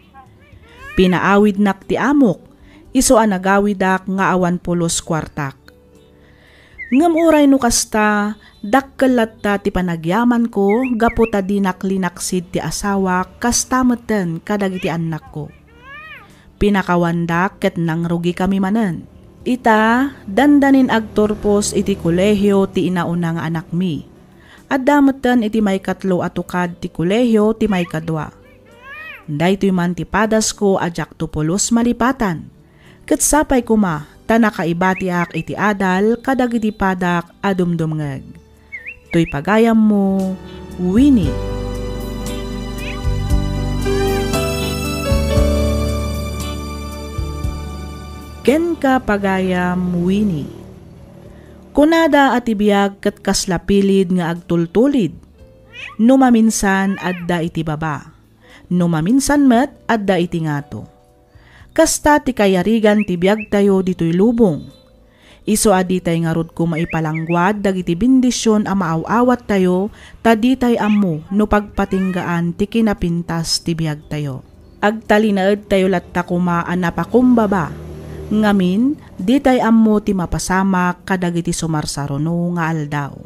Pinaawidnak ti amok, isu a nagawidak nga awan pulos kuartak. Ngem uray no kasta, dakkel latta ti panagyamanko gapu ta dinak linaksid ti asawak, kasta metten kadagiti annakko. Pinakawandak ket nangrugikami manen. Ita, dandanin agturpos iti kolehio ti inauna nga anakmi. Adda metten iti maikatlo a tukad ti kolehio ti maikadua. Daytoy man ti padasko a diakto pulos malipatan. Ket sapay koma ta nakaibatiak iti adal kadagiti padak a dumdumngeg. Toy pagayammo, Winnie. Kenka, pagayam Winnie. Kunada a ti biag ket kasla pilid nga agtultulid. No maminsan, adda iti baba. No maminsan met, adda iti ngato. Kasta ti kayarigan ti biagtayo ditoy lubong. Isu a ditay ngarud koma ipalangguad dagiti bendision a maaw-awattayo, ta ditay ammo no pagpatinggaan ti kinapintas ti biagtayo. Agtalinaedtayo latta koma a napakumbaba. Ngamin, ditay ammo ti mapasamak kadagiti sumarsaruno nga aldaw.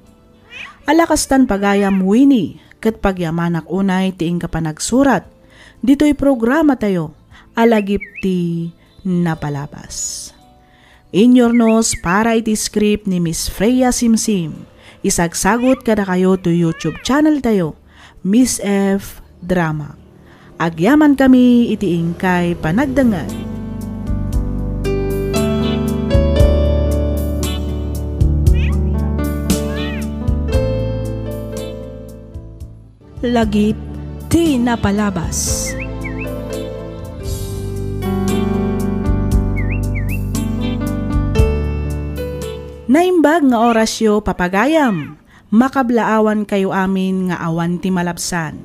Ala kastan, pagayam Winnie, ket pagyamanak unay ti inka panagsurat ditoy programatayo a Lagip ti Napalabas. Inyornos para iti script ni Miss Freya Simsim. Isagsagut kadakayo to YouTube channel tayo, Miss F Drama. Agyamankami iti inkay panagdengngeg. Lagip ti Napalabas. Naimbag nga orasyo, papagayam. Makablaawankayo amin nga awan ti malabsan.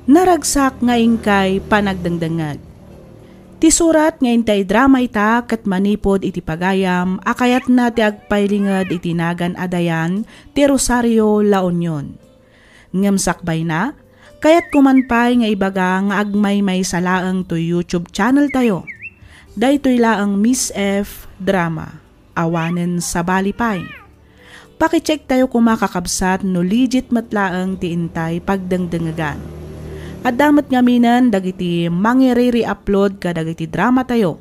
Naragsak nga inkay panagdengdengngeg. Ti surat nga inta idrama ita ket manipud iti pagayam a kayatna ti agpailinged iti nagan a Dayan ti Rosario, La Union. Ngem sakbayna, kayatko man pay nga ibaga nga agmaymaysa laeng toy YouTube channel tayo. Daytoy laeng Miss F Drama. Awanen sabali pay. Pakicheck tayo koma, kakabsat, no legit met laeng ti intay pagdengdengegan. Adda met ngaminen dagiti mangiriri-upload kadagiti drama tayo.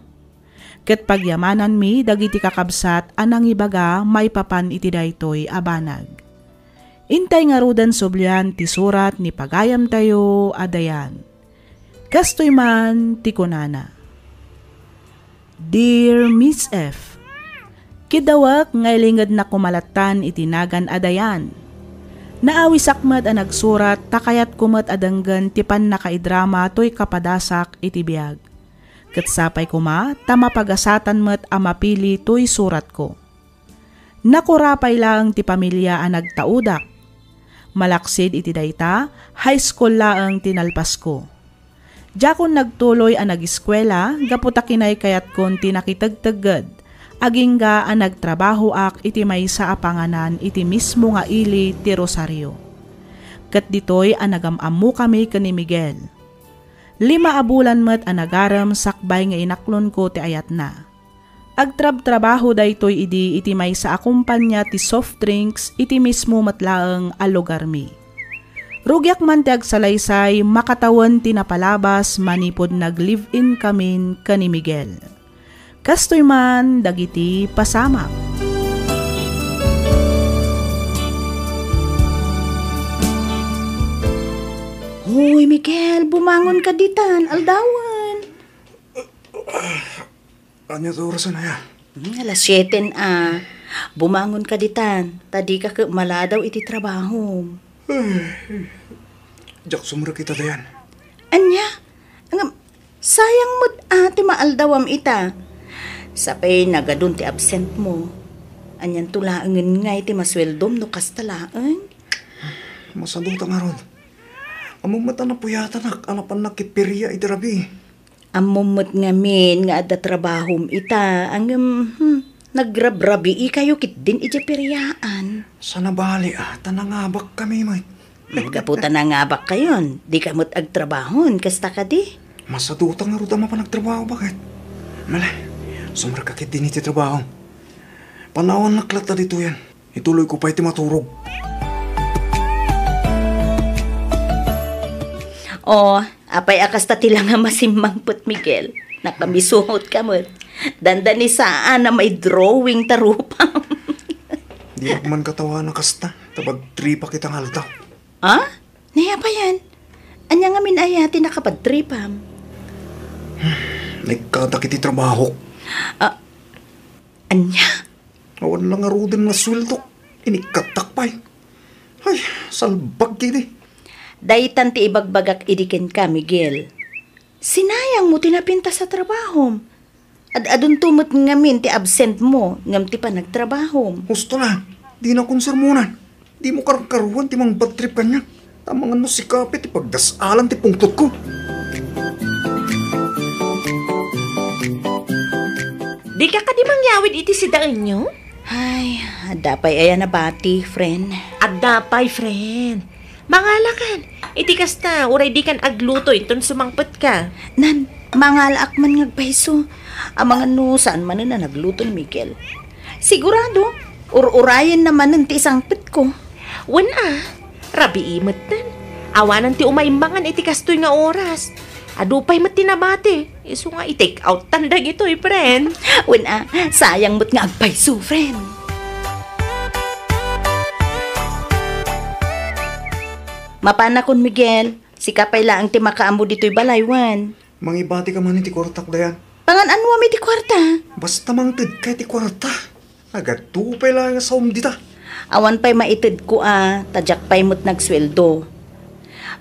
Ket pagyamananmi dagiti kakabsat a nangibaga maipapan iti daytoy a banag. Intay ngaruden sublian ti surat ni pagayamtayo a Dayan. Kastoy man ti kunana, Dear Miss F, kidawek nga ilingednak koma lattan iti nagan a Dayan. Naawisak met a nagsurat ta kayatko met a denggen ti pannakaidrama toy kapadasak iti biag. Ket sapay koma ta mapagasatan met a mapili toy suratko. Nakurapay laeng ti pamilia a nagtaudak. Malaksid iti dayta, high school laeng ti nalpasko. Diakon nagtuloy a nagiskuela gapu ta kinaykayatkon ti nakitegtegged, agingga a nagtrabahoak iti maysa a panganan iti mismo nga ili ti Rosario. Ket ditoy a nagam-ammokami ken ni Miguel. Lima a bulan met a nagarem sakbay nga inaklonko ti ayatna. Agtrabtrabaho daytoy idi iti maysa a kompania ti soft drinks iti mismo met laeng a lugarmi. Rugiak man ti agsalaysay makatawen ti napalabas manipud nag-live-in kamin ken ni Miguel. Kastoy man dagiti pasamak. Hoy, Miguel, bumangon ka ditan, aldawen. Ania ti orasen aya? Hmm, alas siete a. Bumangon ka ditan, ta dika ket maladaw iti trabahom. Diak sumrek ita, Dayan. Ania? Ngem, sayang met a ti maaldawam ita. Sapay nagadun ti absent mo. Anianto laengen ngay ti masueldom no kasta laeng? Masaduta ngarud. Ammom met a napuyatanak a napannak ket feria iti rabii. Ammom met ngamin nga adda trabahom ita, ngem, hmm, nagrabrabiikayo ketdin idiay feriaan. Saan a bali a, ta nangabakkami met. Gapu ta nangabakkayon, dika met agtrabahon, kasta kadi? Masaduta ngarud a mapan agtrabaho, baket? Mala, sumrekka ketdin iti trabaho. Panawannak latta ditoyen. Ituloyko pay ti maturog. Oh, apay a kasta ti langa masimmangpet, Miguel? Nakamisuot ka met. Dandanisaan a may drawing ta rupam. Diak man katawana kasta, ta bagtripak ita nga aldaw. Ah? Nayapayan? Ania ngamin aya ti nakabagtripam? Naikkatak iti trabahok. Ah, ania? Awan la ngaruden nga sueldok. Inikkattak pay. Ay, salbag idi. Daytan ti ibagbagak idi kenka, Miguel. Sinayang mo ti napintas a trabahom. Ad-adunto met ngamin ti absent mo ngem ti panagtrabahom. Husto na, dina kon sermonan. Dimo karkaruan ti mangbadtrip kaniak. Amangan no sika pay ti pagdas-alan ti pungtotko. Dika kadi mangyawid iti sidaenyo? Ay, adda pay aya nabati, friend. Adda pay, friend. Mangalakan. Iti kasta, uray dikan agluto inton sumangpetka. Nan, mangalaak man nga agpayso. Amangan no saan manen a nagluto ni Miguel. Sigurado, ur-urayenna manen ti isangpetko. Wen a, rabii metten. Awanan ti umaimmangan iti kastoy nga oras. Adu pay met ti nabati. Isu nga i-take out tan dagitoy, friend. Wen a, sayang met nga agpayso, friend. Mapanakon, Miguel. Sika pay laeng ti makaammo ditoy balay, wen. Mangibati ka man iti kuartak, Dayan. Pangan-anuam iti kuarta? Basta mangted ka iti kuarta. Nagadu pay laeng a saom dita. Awan pay maitedko a, ta diak pay met nagsueldo.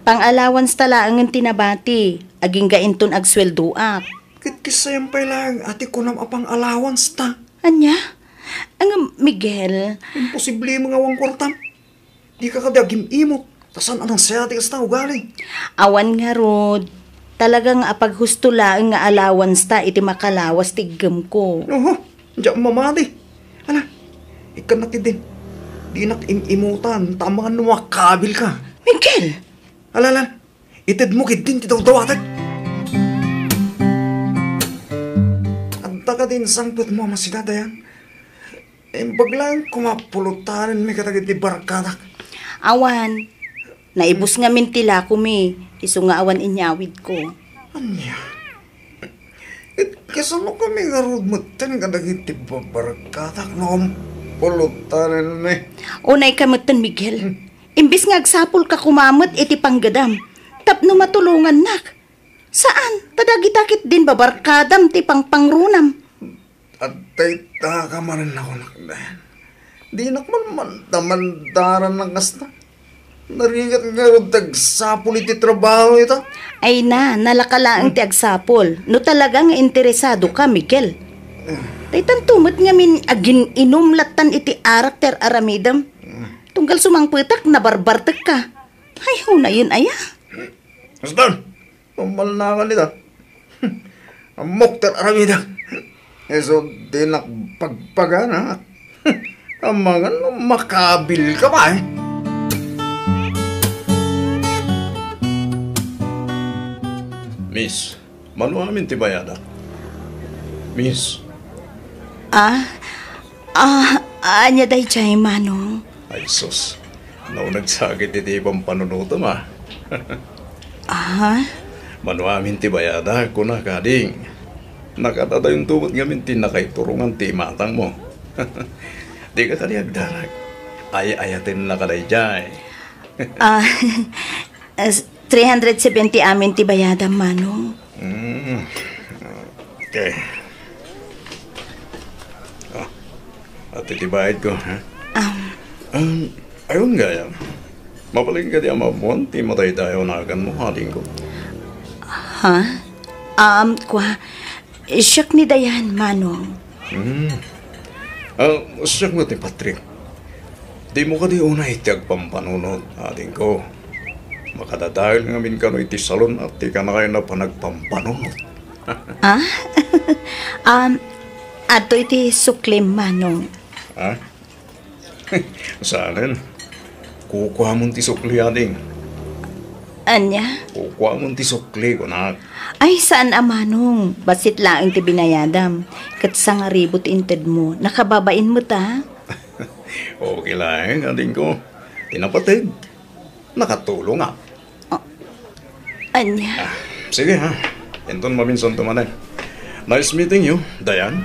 Pang-allowance ta laengen ti nabati, agingga inton agsueldoak. Ket kasayam pay laeng a ti kunam a pang-allowance ta. Ania? Ngem, Miguel. Imposible nga awan kuartam. Dika kadi agim-imot, ta saan a nasayaat ti kasta nga ugali. Awan ngarud, talaga nga apaghusto laeng nga allowance ta iti makalawas ti iggemko. Oho, diak mamati. Ala, ikkannak ketdin. Dinak im-imutan, ta amangan no makabil ka. Miguel! Ala, ala, itedmo ketdin ti dawdawatek. Adda kadi insangpetmo a masida, Dayan? Imbag laeng koma pulotanenmi kadagiti barkadak. Awan. Naibus ngamin ti lakomi, isu nga awan inyawidko. Ania? Ket kasano kami ngarud metten kadagiti barkadak no pulotanenmi? Unay ka metten, Miguel. Hmm. Imbes nga agsapulka koma met iti panggadam, tapno matulongannak. Saan, ta dagita ketdin babarkadam ti pangpangrunam. Adtayta ka manen a kunak, Dayan. Dinak man mandamandaran a kasta. Narigat ngarud ti agsapul iti trabaho ita. Ay na, nalaka laeng ti agsapul. No talaga nga interesado ka, Miguel. Daytanto met ngamin agin-inum lattan iti arak ti ar-aramidem. Tunggal Kalsumangpetak, nabarbartekka. Ay, hunayen aya? Basta, normal na ka nita. Ammok ti aramidek. Isu dinak pagpagana. Amangan no makabil ka pa, eh. Miss, mano amin ti bayadak? Miss. Ah, ah, ania daydiay, Manong? Ay, sus. Nauneg sakit iti pampanunotem, ah. Ah? Mano amin ti bayadak, kuna, kading. Nakadadayonto met ngamin ti nakaiturongan ti imatangmo. Dika kadi agdarag. Ay-ayatenna ka daydiay. Ah, as-, three hundred seventy amin ti bayadam, Manong. Mm. Okay. Ah, ati ti bayad ko, ha? Um. Um, ayun gayam. Mabalin ka di amamon ti madaydayaw naganmo, adingko. Ha? Um, kwa, siak ni Dayan, Manong. Hmm. Ah, siak met ni Patrick. Dimo kadi unay ti agpampanunot, adingko. Makadadael ngamin kano iti salon a ti kanakayna panagpampanunot. Ah? Um, adtoy ti suklim, Manong. Ah? Saanen. Kukuamon ti sukli, ading. Ania? Kukuamon ti sukli, kunak. Ay, saan a, Manong. Bassit laeng ti binayadam. Ket sangaribu ti intedmo. Nakababain met, a. Okay laeng, adingko. Ti napateg, nakatulongak. Ah, ania? Ah, sige, ha. Inton maminsanto manen. Nice meeting you, Dayan.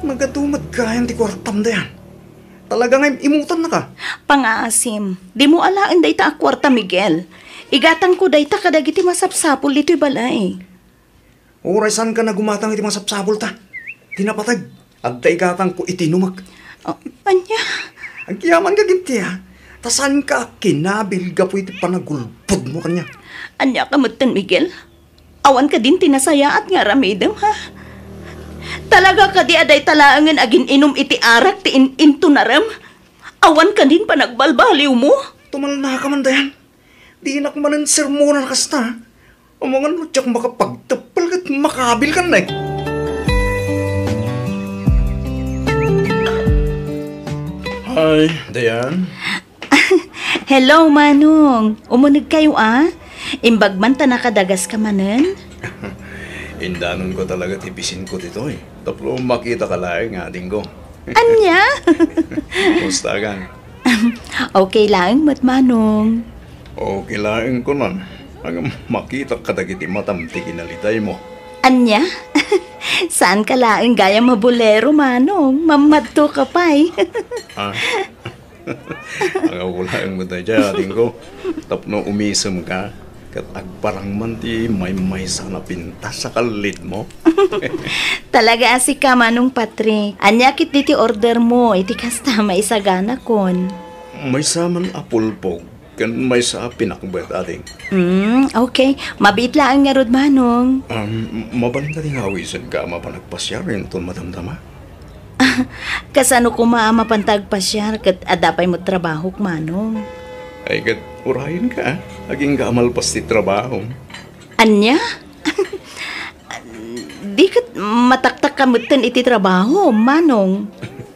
Nagadu met gayan ti kuartam, Dayan. Talaga nga im-, imutannaka. Pangaasim, dimo alaen dayta a kuarta, Miguel. Igatangko dayta kadagiti masapsapul ditoy balay. Uray saanka nga gumatang iti masapsapulta. Ti napateg, adda igatangko iti inumek. Ah, ania? Agyamanka ketdi, a. Ta saanka a kinabil gapu iti panagulbodmo kaniak. Ania ka metten, Miguel? Awan kadin ti nasayaat nga aramidem, ha? Talaga kadi a dayta laengen agin-inum iti arak ti in-, intunarem? Awan kadin panagbalbaliwmo? Tumalnaka man, Dayan. Dinak manen sermonan a kasta. Amangan no diak makapagteppel ket makabilkan, eh. Hi, Dayan. Hello, Manong. Umunegkayo, a? Imbag man ta nakadagaska manen? Indanonko talaga ti bisinko ditoy. Tapno makitaka laeng nga adingko. Ania? Kumusta kan? Okay laeng met, Manong. Okay laeng kunan. Ngem makitak kadagiti matam ti kinalitaymo. Ania? Saanka laeng gayam a bolero, Manong. Mammadtoka pay. Ah. Angawko laeng met daydiay, adingko. Tapno umisemka, ket agparang man ti maymaysa a pintas a kallidmo. Talaga a sika, Manong Patrick. Ania ketdi ti ordermo iti kasta a maisaganakon? Maysa man a pulpog ken maysa a pinakbet, ading. Hmm, okay. Mabiit laeng ngarud, Manong. Um, mabalin kadi nga awisenka a mapan agpasiar inton madamdama? Kasano koma a mapanta agpasiar ket adda pay met trabahok, Manong? Ay, ket urayenka, a. Agingga a malpas ti trabahom. Ania? Di ket mataktakka metten iti trabahom, Manong.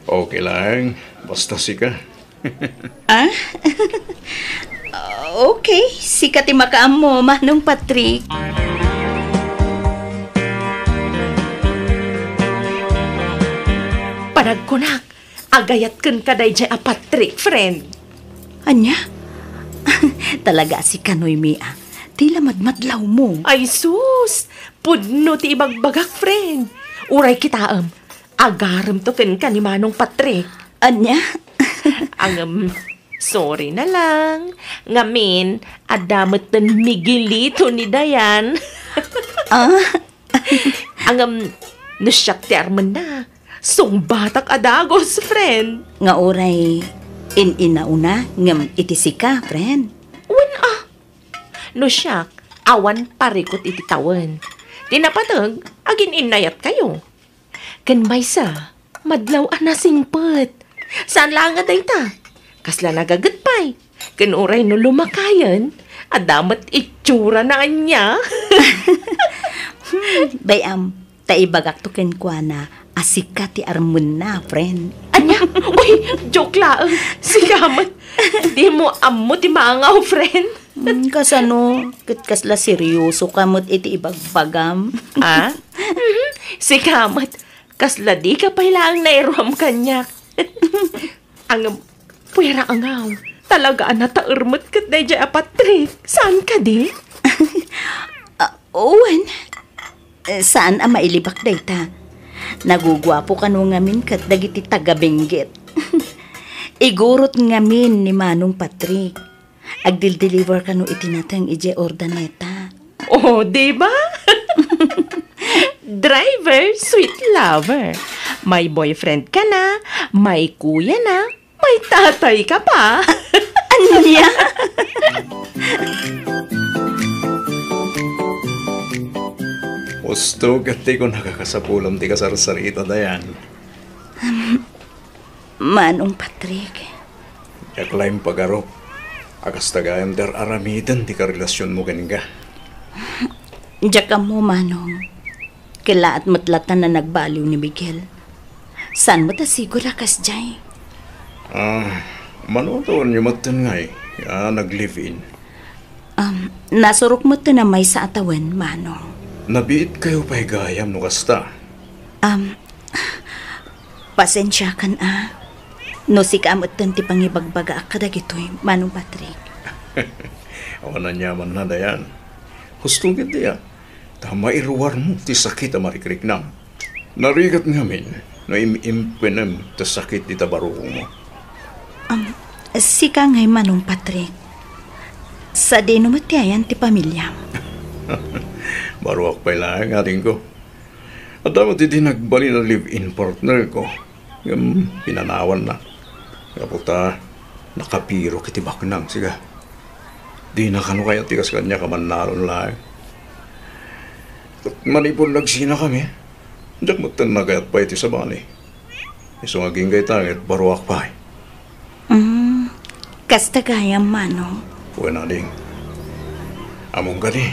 Okay laeng. Basta sika. Ah? Okay, sika ti makaammo, Manong Patrick. Panagkunak, agayat kenka daydiay a Patrick, friend. Ania? Talaga a sika, Noemi, a. Ti la madmadlawmo. Ay sus! Pudno ti ibagbagak, friend. Uray kitaem, agaremto kenka ni Manong Patrick. Ania? Ngem, sorry na lang. Ngamin, adda metten Miguelito ni Dayan. Ah? Ngem, no siak ti armenna, sungbatak a dagus, friend. Nga uray in-inauna, ngem iti sika, friend. Wen, a. No siak, awan parikut iti tawen. Ti napateg, agin-innayatkayo. Ken maysa, madlaw a nasingpet. Saan laeng a dayta. Kasla nagaget pay. Ken uray no lumakayen, adda met itsurana ania. Hmm, bay-am, ta ibagakto kenkuana a sika ti armenna, friend. Ania? Uy, joke laeng. Sika met. Dimo ammo ti mangaw, friend. Hmm, kasano? Ket kasla seryoso ka met iti ibagbagam. Ah? Mhm. Sika met. Kasla dika pay laeng nairuam kaniak. Ngem, puera a ngaw. Talaga a nataer met ket daydiay a Patrick. Saan kadi? Ah, wen, eh, saan a mailibak dayta. Naguguapo kano ngamin ket dagiti taga-Benguet. Igurot ngamin ni Manong Patrick. Agdildeliver kano iti nateng idiay Urdaneta. Oh, di ba? Driver, sweet lover. May boyfriend ka na, may kuya na, may tatay ka pa. Ania? Husto ket ti kunaka, kasapulam ti kasarsarita, Dayan. Manong Patrick. Diak laeng pagarup a kasta gayam ti ar-aramiden ti karelasionmo kenka. Diak ammo, Manong. Kellaat met latta a nagbaliw ni Miguel. Saan met a siguro a kasdiay? Ah, mano a tawenyo metten ngay a nag-live-in? Um, nasurok metten a maysa a tawen, Manong. Nabiitkayo pay gayam no kasta? Um, Pasensiakan a. No sika a metten ti pangibagbagaak kadagitoy, Manong Patrick. Awan aniamanna, Dayan. Husto ketdi a, ta mairuarmo ti sakit a marikriknam. Narigat ngamin no im-impenem ti sakit dita barukongmo. Am, sika ngay, Manong Patrick. Sadino met ti ayan ti pamiliam? Baruak pay laeng, adingko. Adda met idi nagbalin a live-in partner ko, ngem pinanawanna. Gapu ta nakapirok iti baknang, sika. Dina kano kayat ti kas kaniak a mannalon laeng. Ket manipud nagsinakami, diak metten nagayat pay iti sabali. Isu nga agingga ita ket baruak pay. Mm, kasta gayam, Manong. Wen, ading. Ammom kadi,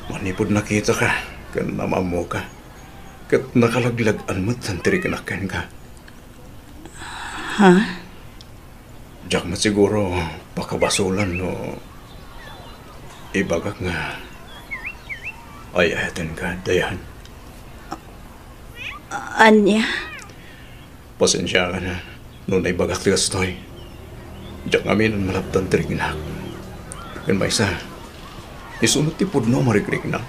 manipud nakitaka ken am-ammoka, ket nakalaglag-an met ti riknak kenka. Ha? Diak met siguro pakabasolan no ibagak nga ay-ayatenka, Dayan. Ania? Pasensiakan a no naibagak ti kastoy. Diak ngamin a malapdan ti riknak. Ken maysa, isu met ti pudno a marikriknak.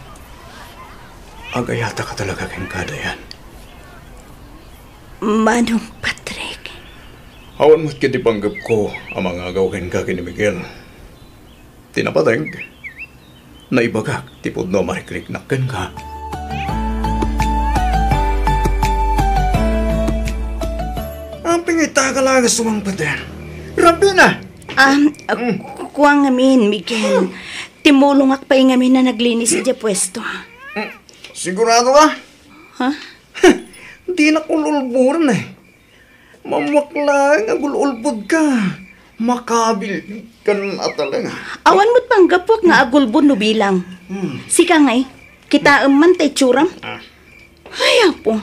Agayatak talaga kenka, Dayan. Manong Patrick. Awan met ketdi panggepko a mangagaw kenka ken ni Miguel. Ti napateg, naibagak ti pudno a marikriknak kenka. Apay nga ita ka laeng a sumangpet? Rabina! Ah, Mm. ku-, kua ngamin, Miguel. Timulongak pay ngamin a naglinis idiay puesto. Mm. Sigurado ka? Ha? Dinak ul-ulboden, eh. Mammuak laeng a gul-ulbodka. Makabil ken a taleng. Awan met panggapuak nga agulbod no bilang. Hmm. Sika ngay, kitaem man ta itsuram. Ah. Ay, Apo,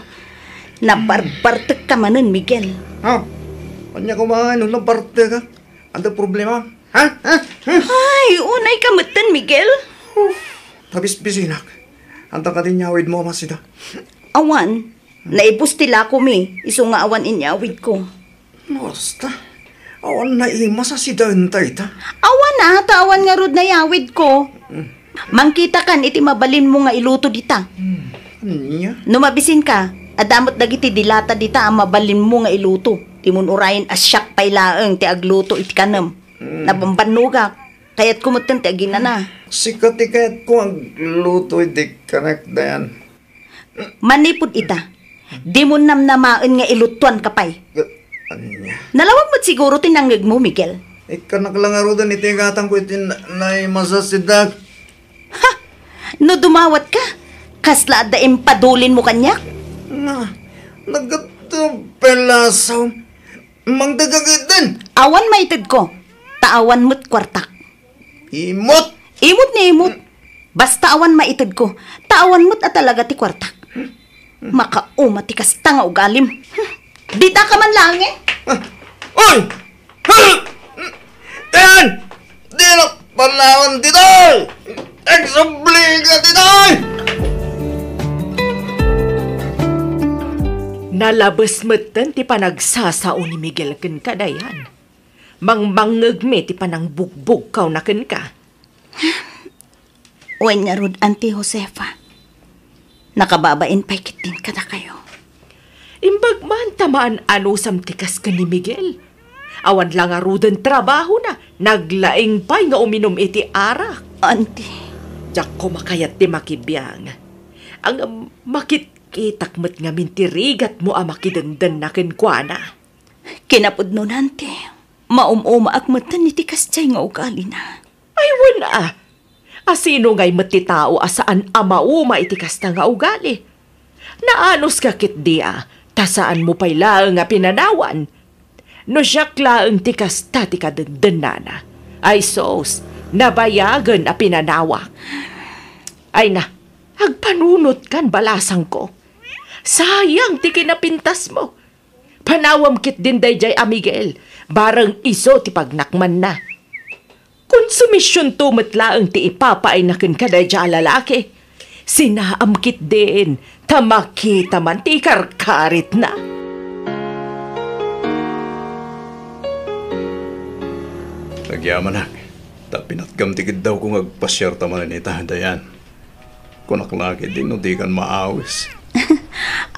nabarbartekka manen, Miguel. Ah, ania koma no nabartekka? Adda problema? Ha? Ha? Ha? Ay, unayka metten, Miguel. Uf, nabisbisinak. Anta kadi inyawidmo a masida? Awan. Naibus ti lakomi, isu nga awan inyawidko. Basta, awan naimas a sidaenta ita. Awan a, ta awan ngarud nayawidko. Mm. Mangkitakan iti mabalinmo nga iluto dita. Mm. Ania? No mabisinka, adda met dagiti dilata dita a mabalinmo nga iluto. Dimon urayen a siak pay laeng ti agluto iti kanem. Mm. Nabambannogak. Kayatko metten ti aginana. Sika ti kayatko agluto iti kanek, Dayan. Manipud ita, dimon namnamaen nga ilutoanka pay. Ania? Nalawag met siguro ti nangngegmo, Miguel. Ikkanak la ngaruden iti gatangko iti na-, naimas a sidak. Ha! No dumawatka, kasla adda impadulinmo kaniak? Na, naggat- Pelasaw, mangdagagid din. Awan maitedko, ta awan met kuartak. Imot! Imot ni imot. Basta awan maitedko, ta awan met a talaga ti kuartak. Makauma ti kasta nga ugalim. Dita ka man laeng, eh. Ah, oy! Yan! Di na panawan ditoy! Agsubli ka ditoy! Nalabes metten ti panagsasao ni Miguel kenka, Dayan. Mangmangngegmi ti panangbugbugkawna kenka. Wen ngarud, Auntie Josefa, nakababain pay ketdin kadakayo. Imbag man ta maan-anusam ti kas ken ni Miguel. Awan la ngaruden trabahona, naglaing pay nga uminum iti arak. Auntie. Diakko makayat ti makibiang. Ngem makitkitak met ngamin ti rigatmo a makidendenna kenkuana. Kinapudnona, Auntie, maum-umaak metten iti kasdiay nga ugalina. Ay, wen a. A sino ngay met ti tao a saan a mauma iti kasta nga ugali? Naanuska ketdi a, ta saanmo pay laeng a pinanawan. No siak laeng ti kasta ti kadendennana, ay sus, nabayagen a pinanawak. Ay na, agpanunotkan, balasangko. Sayang ti kinapintasmo. Panawam ketdin daydiay a Miguel, bareng isu ti pagnakmanna. Konsumisionto met laeng ti ipapaayna kenka daydiay a lalaki. Sinaam ketdin, ta makita man ti ikarkaritna. Agyamanak, ta pinatgam ti kiddawko nga agpasiarta manen ita, Dayan. Kunak la ketdi no dikan maawis.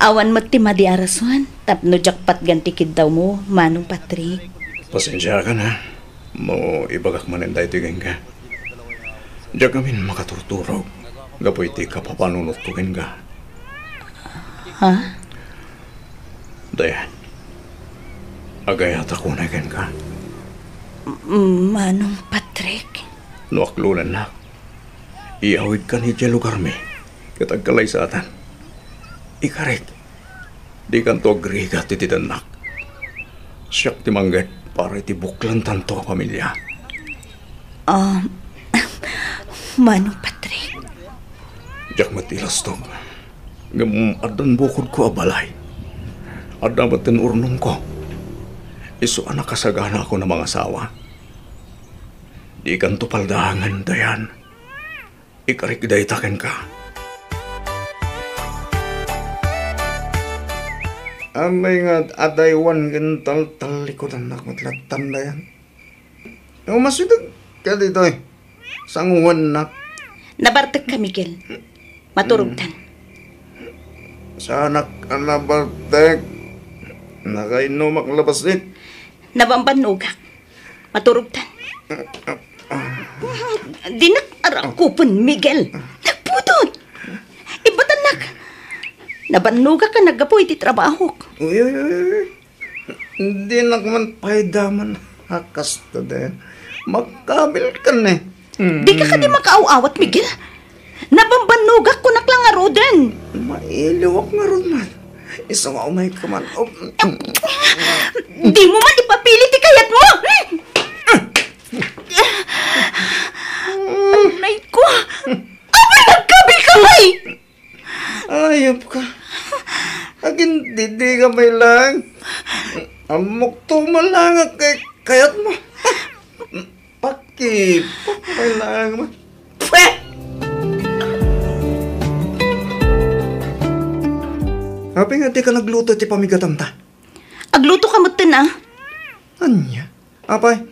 Awan met ti madi a rason tapno diak patgan ti kiddawmo, Manong Patrick. Pasensiakan, ha, no ibagak manen daytoy kenka. Diak ngamin makaturturog gapu iti kapapanunotko kenka. Ha? Dayan, agayatak unay kenka. M-, Manong Patrick? No aklonennak, iyawidkan idiay lugarmi ket agkalaysatan. Ikarik, dikanto agrigat iti dennak. Siak ti mangged para iti buklantanto a pamilia. Ah, Manong Patrick. Diak met ilastog. Ngem addan bukodko a balay. Adda metten urnongko. Isu a nakasaganaakon a mangasawa. Dikanto paldaangen, Dayan. Ikarik dayta kenka. Amay nga adaywan ken taltallikudannak met lattan, Dayan. Umasideg ka ditoy. Sanguennak. Nabartekka, Miguel. Maturogtan. Saanak a nabartek. Nakainnumak la bassit. Nabambannogak. Maturogtan. Dinak arakupen, Miguel. Nagpudot. Ibatannak. Nabannogak a naggapu iti trabahok. Uy, uy, uy, uy. Dinak man pay daman a kasta, Dayan. Makabilkan, eh. Hmm. Dika kadi makaaw-awat, Miguel? Nabambannogak, kunak la ngaruden. Mailiwak ngarud man. Isu nga umayka man. Oh. Dimo man ipapili ti kayatmo. Anay ko. Apay, nagkabilka pay! Ayop ka. Agindidi ka pay lang. Ammok to man lang kay kayatmo. Pakipok pay lang man. Pwe! Apay nga dika nagluto ti pamigatanta? Agluto ka metten, a. Ania? Apay,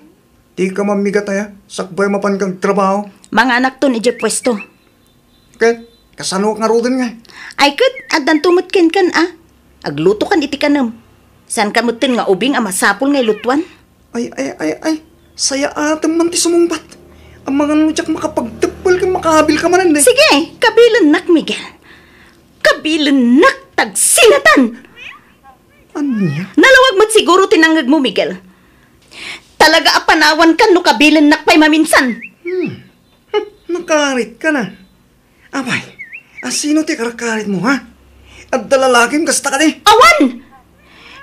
dika mammigat aya, sakbay mapan kang trabaho? Manganakton idiay puesto. Ket, kasano ngaruden nga? Ay ket, addanto met kenkan, a. Aglutokan iti kanem. Saanka metten nga ubing a masapul nga ilutuan? Ay, ay, ay, ay. Sayaatem man ti sumungbat. Amangan no diak makapagteppel ken makaabilka manen, eh. Sige, kabilennak, Miguel. Kabilennak, tagsinatan! Ania? Nalawag met siguro ti nangngegmo, Miguel. Talaga a panawankan no kabilennak pay maminsan. Hmm. Nakaritka na. Apay, a sino ti karkaritmo, ha? Adda lalakim kasta kadi? Awan!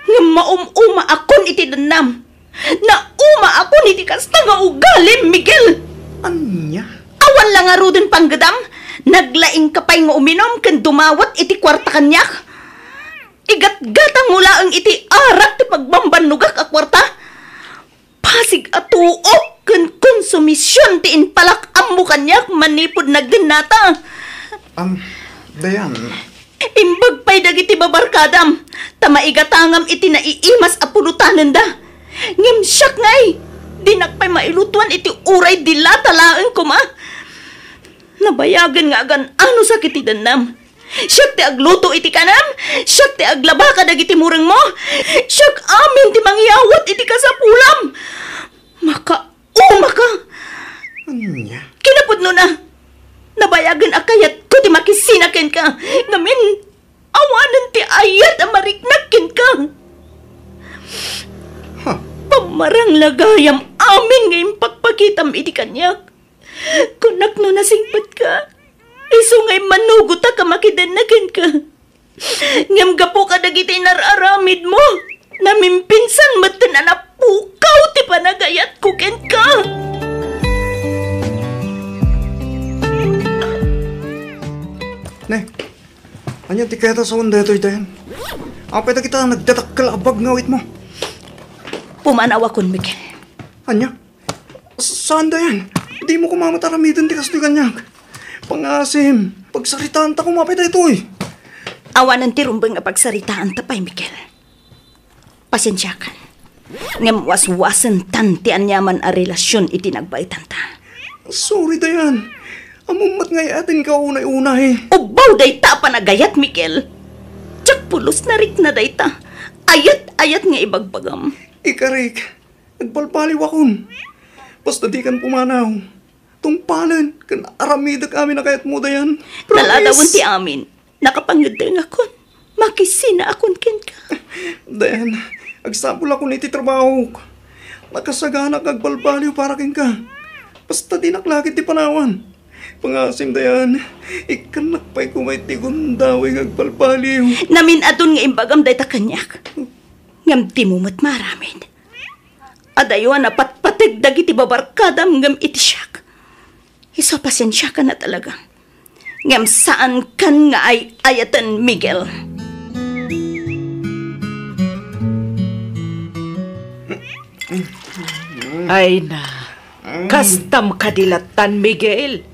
Ngem maum-umaakon iti dannam. Naumaakon iti kasta nga ugalim, Miguel. Ania? Awan la ngaruden panggedam, naglaingka pay nga uminum ken dumawat iti kuarta kaniak. Igatgatangmo laeng iti arak ti pagbambannogak a kuarta. Pasig a tuok ken konsumision ti impalak-ammo kaniak manipud nagdennata. Am, Dayan. Imbag pay dagiti babarkadam, ta maigatangam iti naiimas a pulotanenda. Ngem siak ngay, dinak pay mailutuan iti uray dilata laeng koma. Nabayagen nga agan-anusak iti dannam. Siak ti agluto iti kanam, siak ti aglaba kadagiti murengmo, siak amin ti mangyawat iti kasapulam. Makaumaka! Ania? Kinapudnona, nabayagen a kayatko ti makisina kenka, ngamin, awanen ti ayat a mariknak kenka. Ha? Pammarang la gayam amin nga impakpakitam idi kaniak. Kunak no nasingpetka, isu nga immanugotak a makidenna kenka. Ngem gapu kadagiti inar-aramidmo, namimpinsan metten a napukaw ti panagayatko kenka. Ne, ania ti kayat a sawen daytoy, Dayan? Apay dagita nagdadakkel a bag nga awitmo? Pumanawakon, Miguel. Ania? Saan, Dayan? Dimo koma met aramiden ti kastoy kaniak. Pangasim, pagsaritaanta koma pay daytoy. Awanen ti rumbeng a pagsaritaanta pay, Miguel. Pasensiakan. Ngem waswasentan ti aniaman a relasion iti nagbaetanta. Sorry, Dayan. Ammom met nga ayatenka unay-unay. Ubbaw dayta a panagayat, Miguel. Diak pulos narikna dayta. Ayat-ayat nga ibagbagam. Ikarik, agbalbaliwakon. Basta dikan pumanaw. Tungpalen ken aramidek amin a kayatmo, Dayan. Promise. Naladawen ti amin. Nakapangeddengakon. Makisinaakon kenka. Dayan, agsapulakon iti trabahok. Nakasaganak nga agbalbaliw para kenka. Basta dinak la ketdi panawan. Pangasim, Dayan, ikkannak pay koma iti gundaway nga agbalbaliw. Namin-adun nga imbagam dayta kaniak. Ngem dimo met maaramid. Adayo a napatpateg dagiti babarkadam ngem iti siak. Isu a pasensiakan a talaga. Ngem saankan nga ay-ayaten, Miguel. Ay na, kastam kadi lattan, Miguel.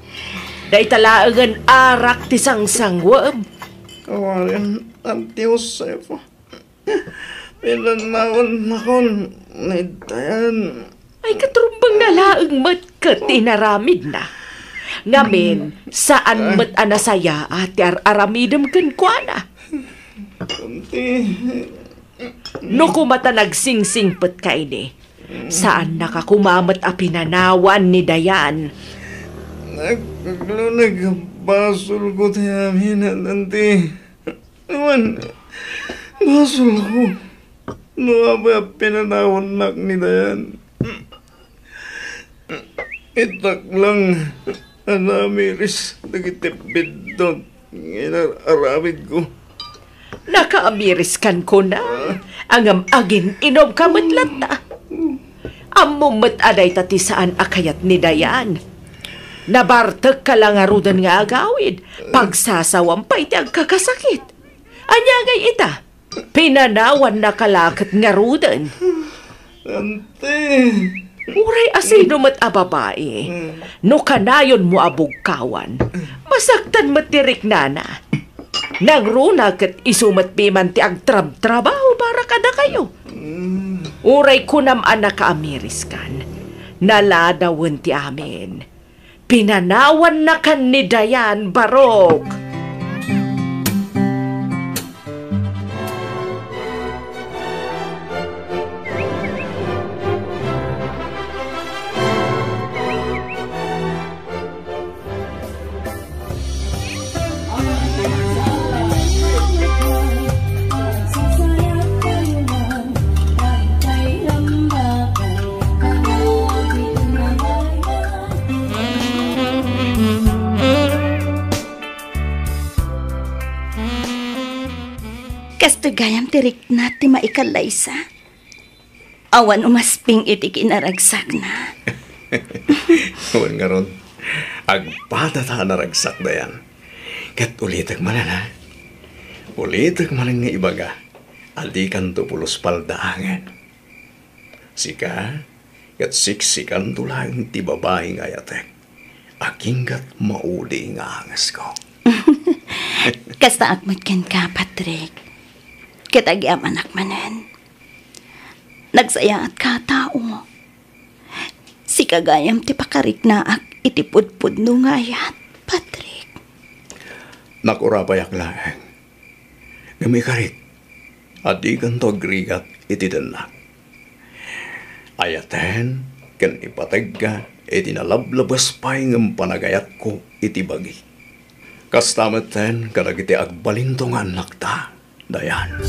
Dayta laengen arak ti sangsanguem. Kawaren, Auntie Josefa. Pinanawannakon ni Dayan. Ay, katrumbeng na laeng met ket inaramidna. Ngamin, saan met a nasayaat ti ar-aramidem kenkuana. Kunti. No koma ta nagsingsingpet ka ini, saannaka koma met a pinanawan ni Dayan. Nag-, nagbasolko ti amin, Auntie. Wen, basolko no apay a pinanawannak ni Dayan. Itak lang a namiris dagiti biddut nga inar-aramidko. Nakaamiriskan kuna, ngem agin-inumka met latta. Ammom met a dayta ti saan a kayat ni Dayan. Nabartekka la ngaruden nga agawid, pagsasawam pay ti agkakasakit. Ania ngay ita? Pinanawannaka la ket ngaruden. Auntie. Uray asino met a babai, no kanayonmo a bugkawan, masaktan met ti riknana. Nangruna ket isu met piman ti agtrabtrabaho para kadakayo. Uray kunam a nakaamiriskan, naladawen ti amin. Pinanawannakan ni Dayan, barok. Kastoy gayam ti rikna ti maikallaysa. Awan umasping iti kinaragsakna. Wen ngarud, agpadata a naragsak, Dayan. Ket ulitek manen, ha? Ulitek manen nga ibaga a dikanto pulos paldaangen. Sika, ket siksikanto laeng ti babai nga ayatek. Aginggat maudi nga angesko. Kastaak met kenka, Patrick. Ket agyamanak manen. Nagsayaatka a tao. Sika gayam ti pakariknaak iti pudpudno nga ayat, Patrick. Nakurapayak laeng. Ngem ikarik, a dikanto agrigat iti dennak. Ayaten ken ipategka iti nalablabes pay ngem panagayatko iti bagi. Kasta metten kadagiti agbalinto nga annakta, Dayan.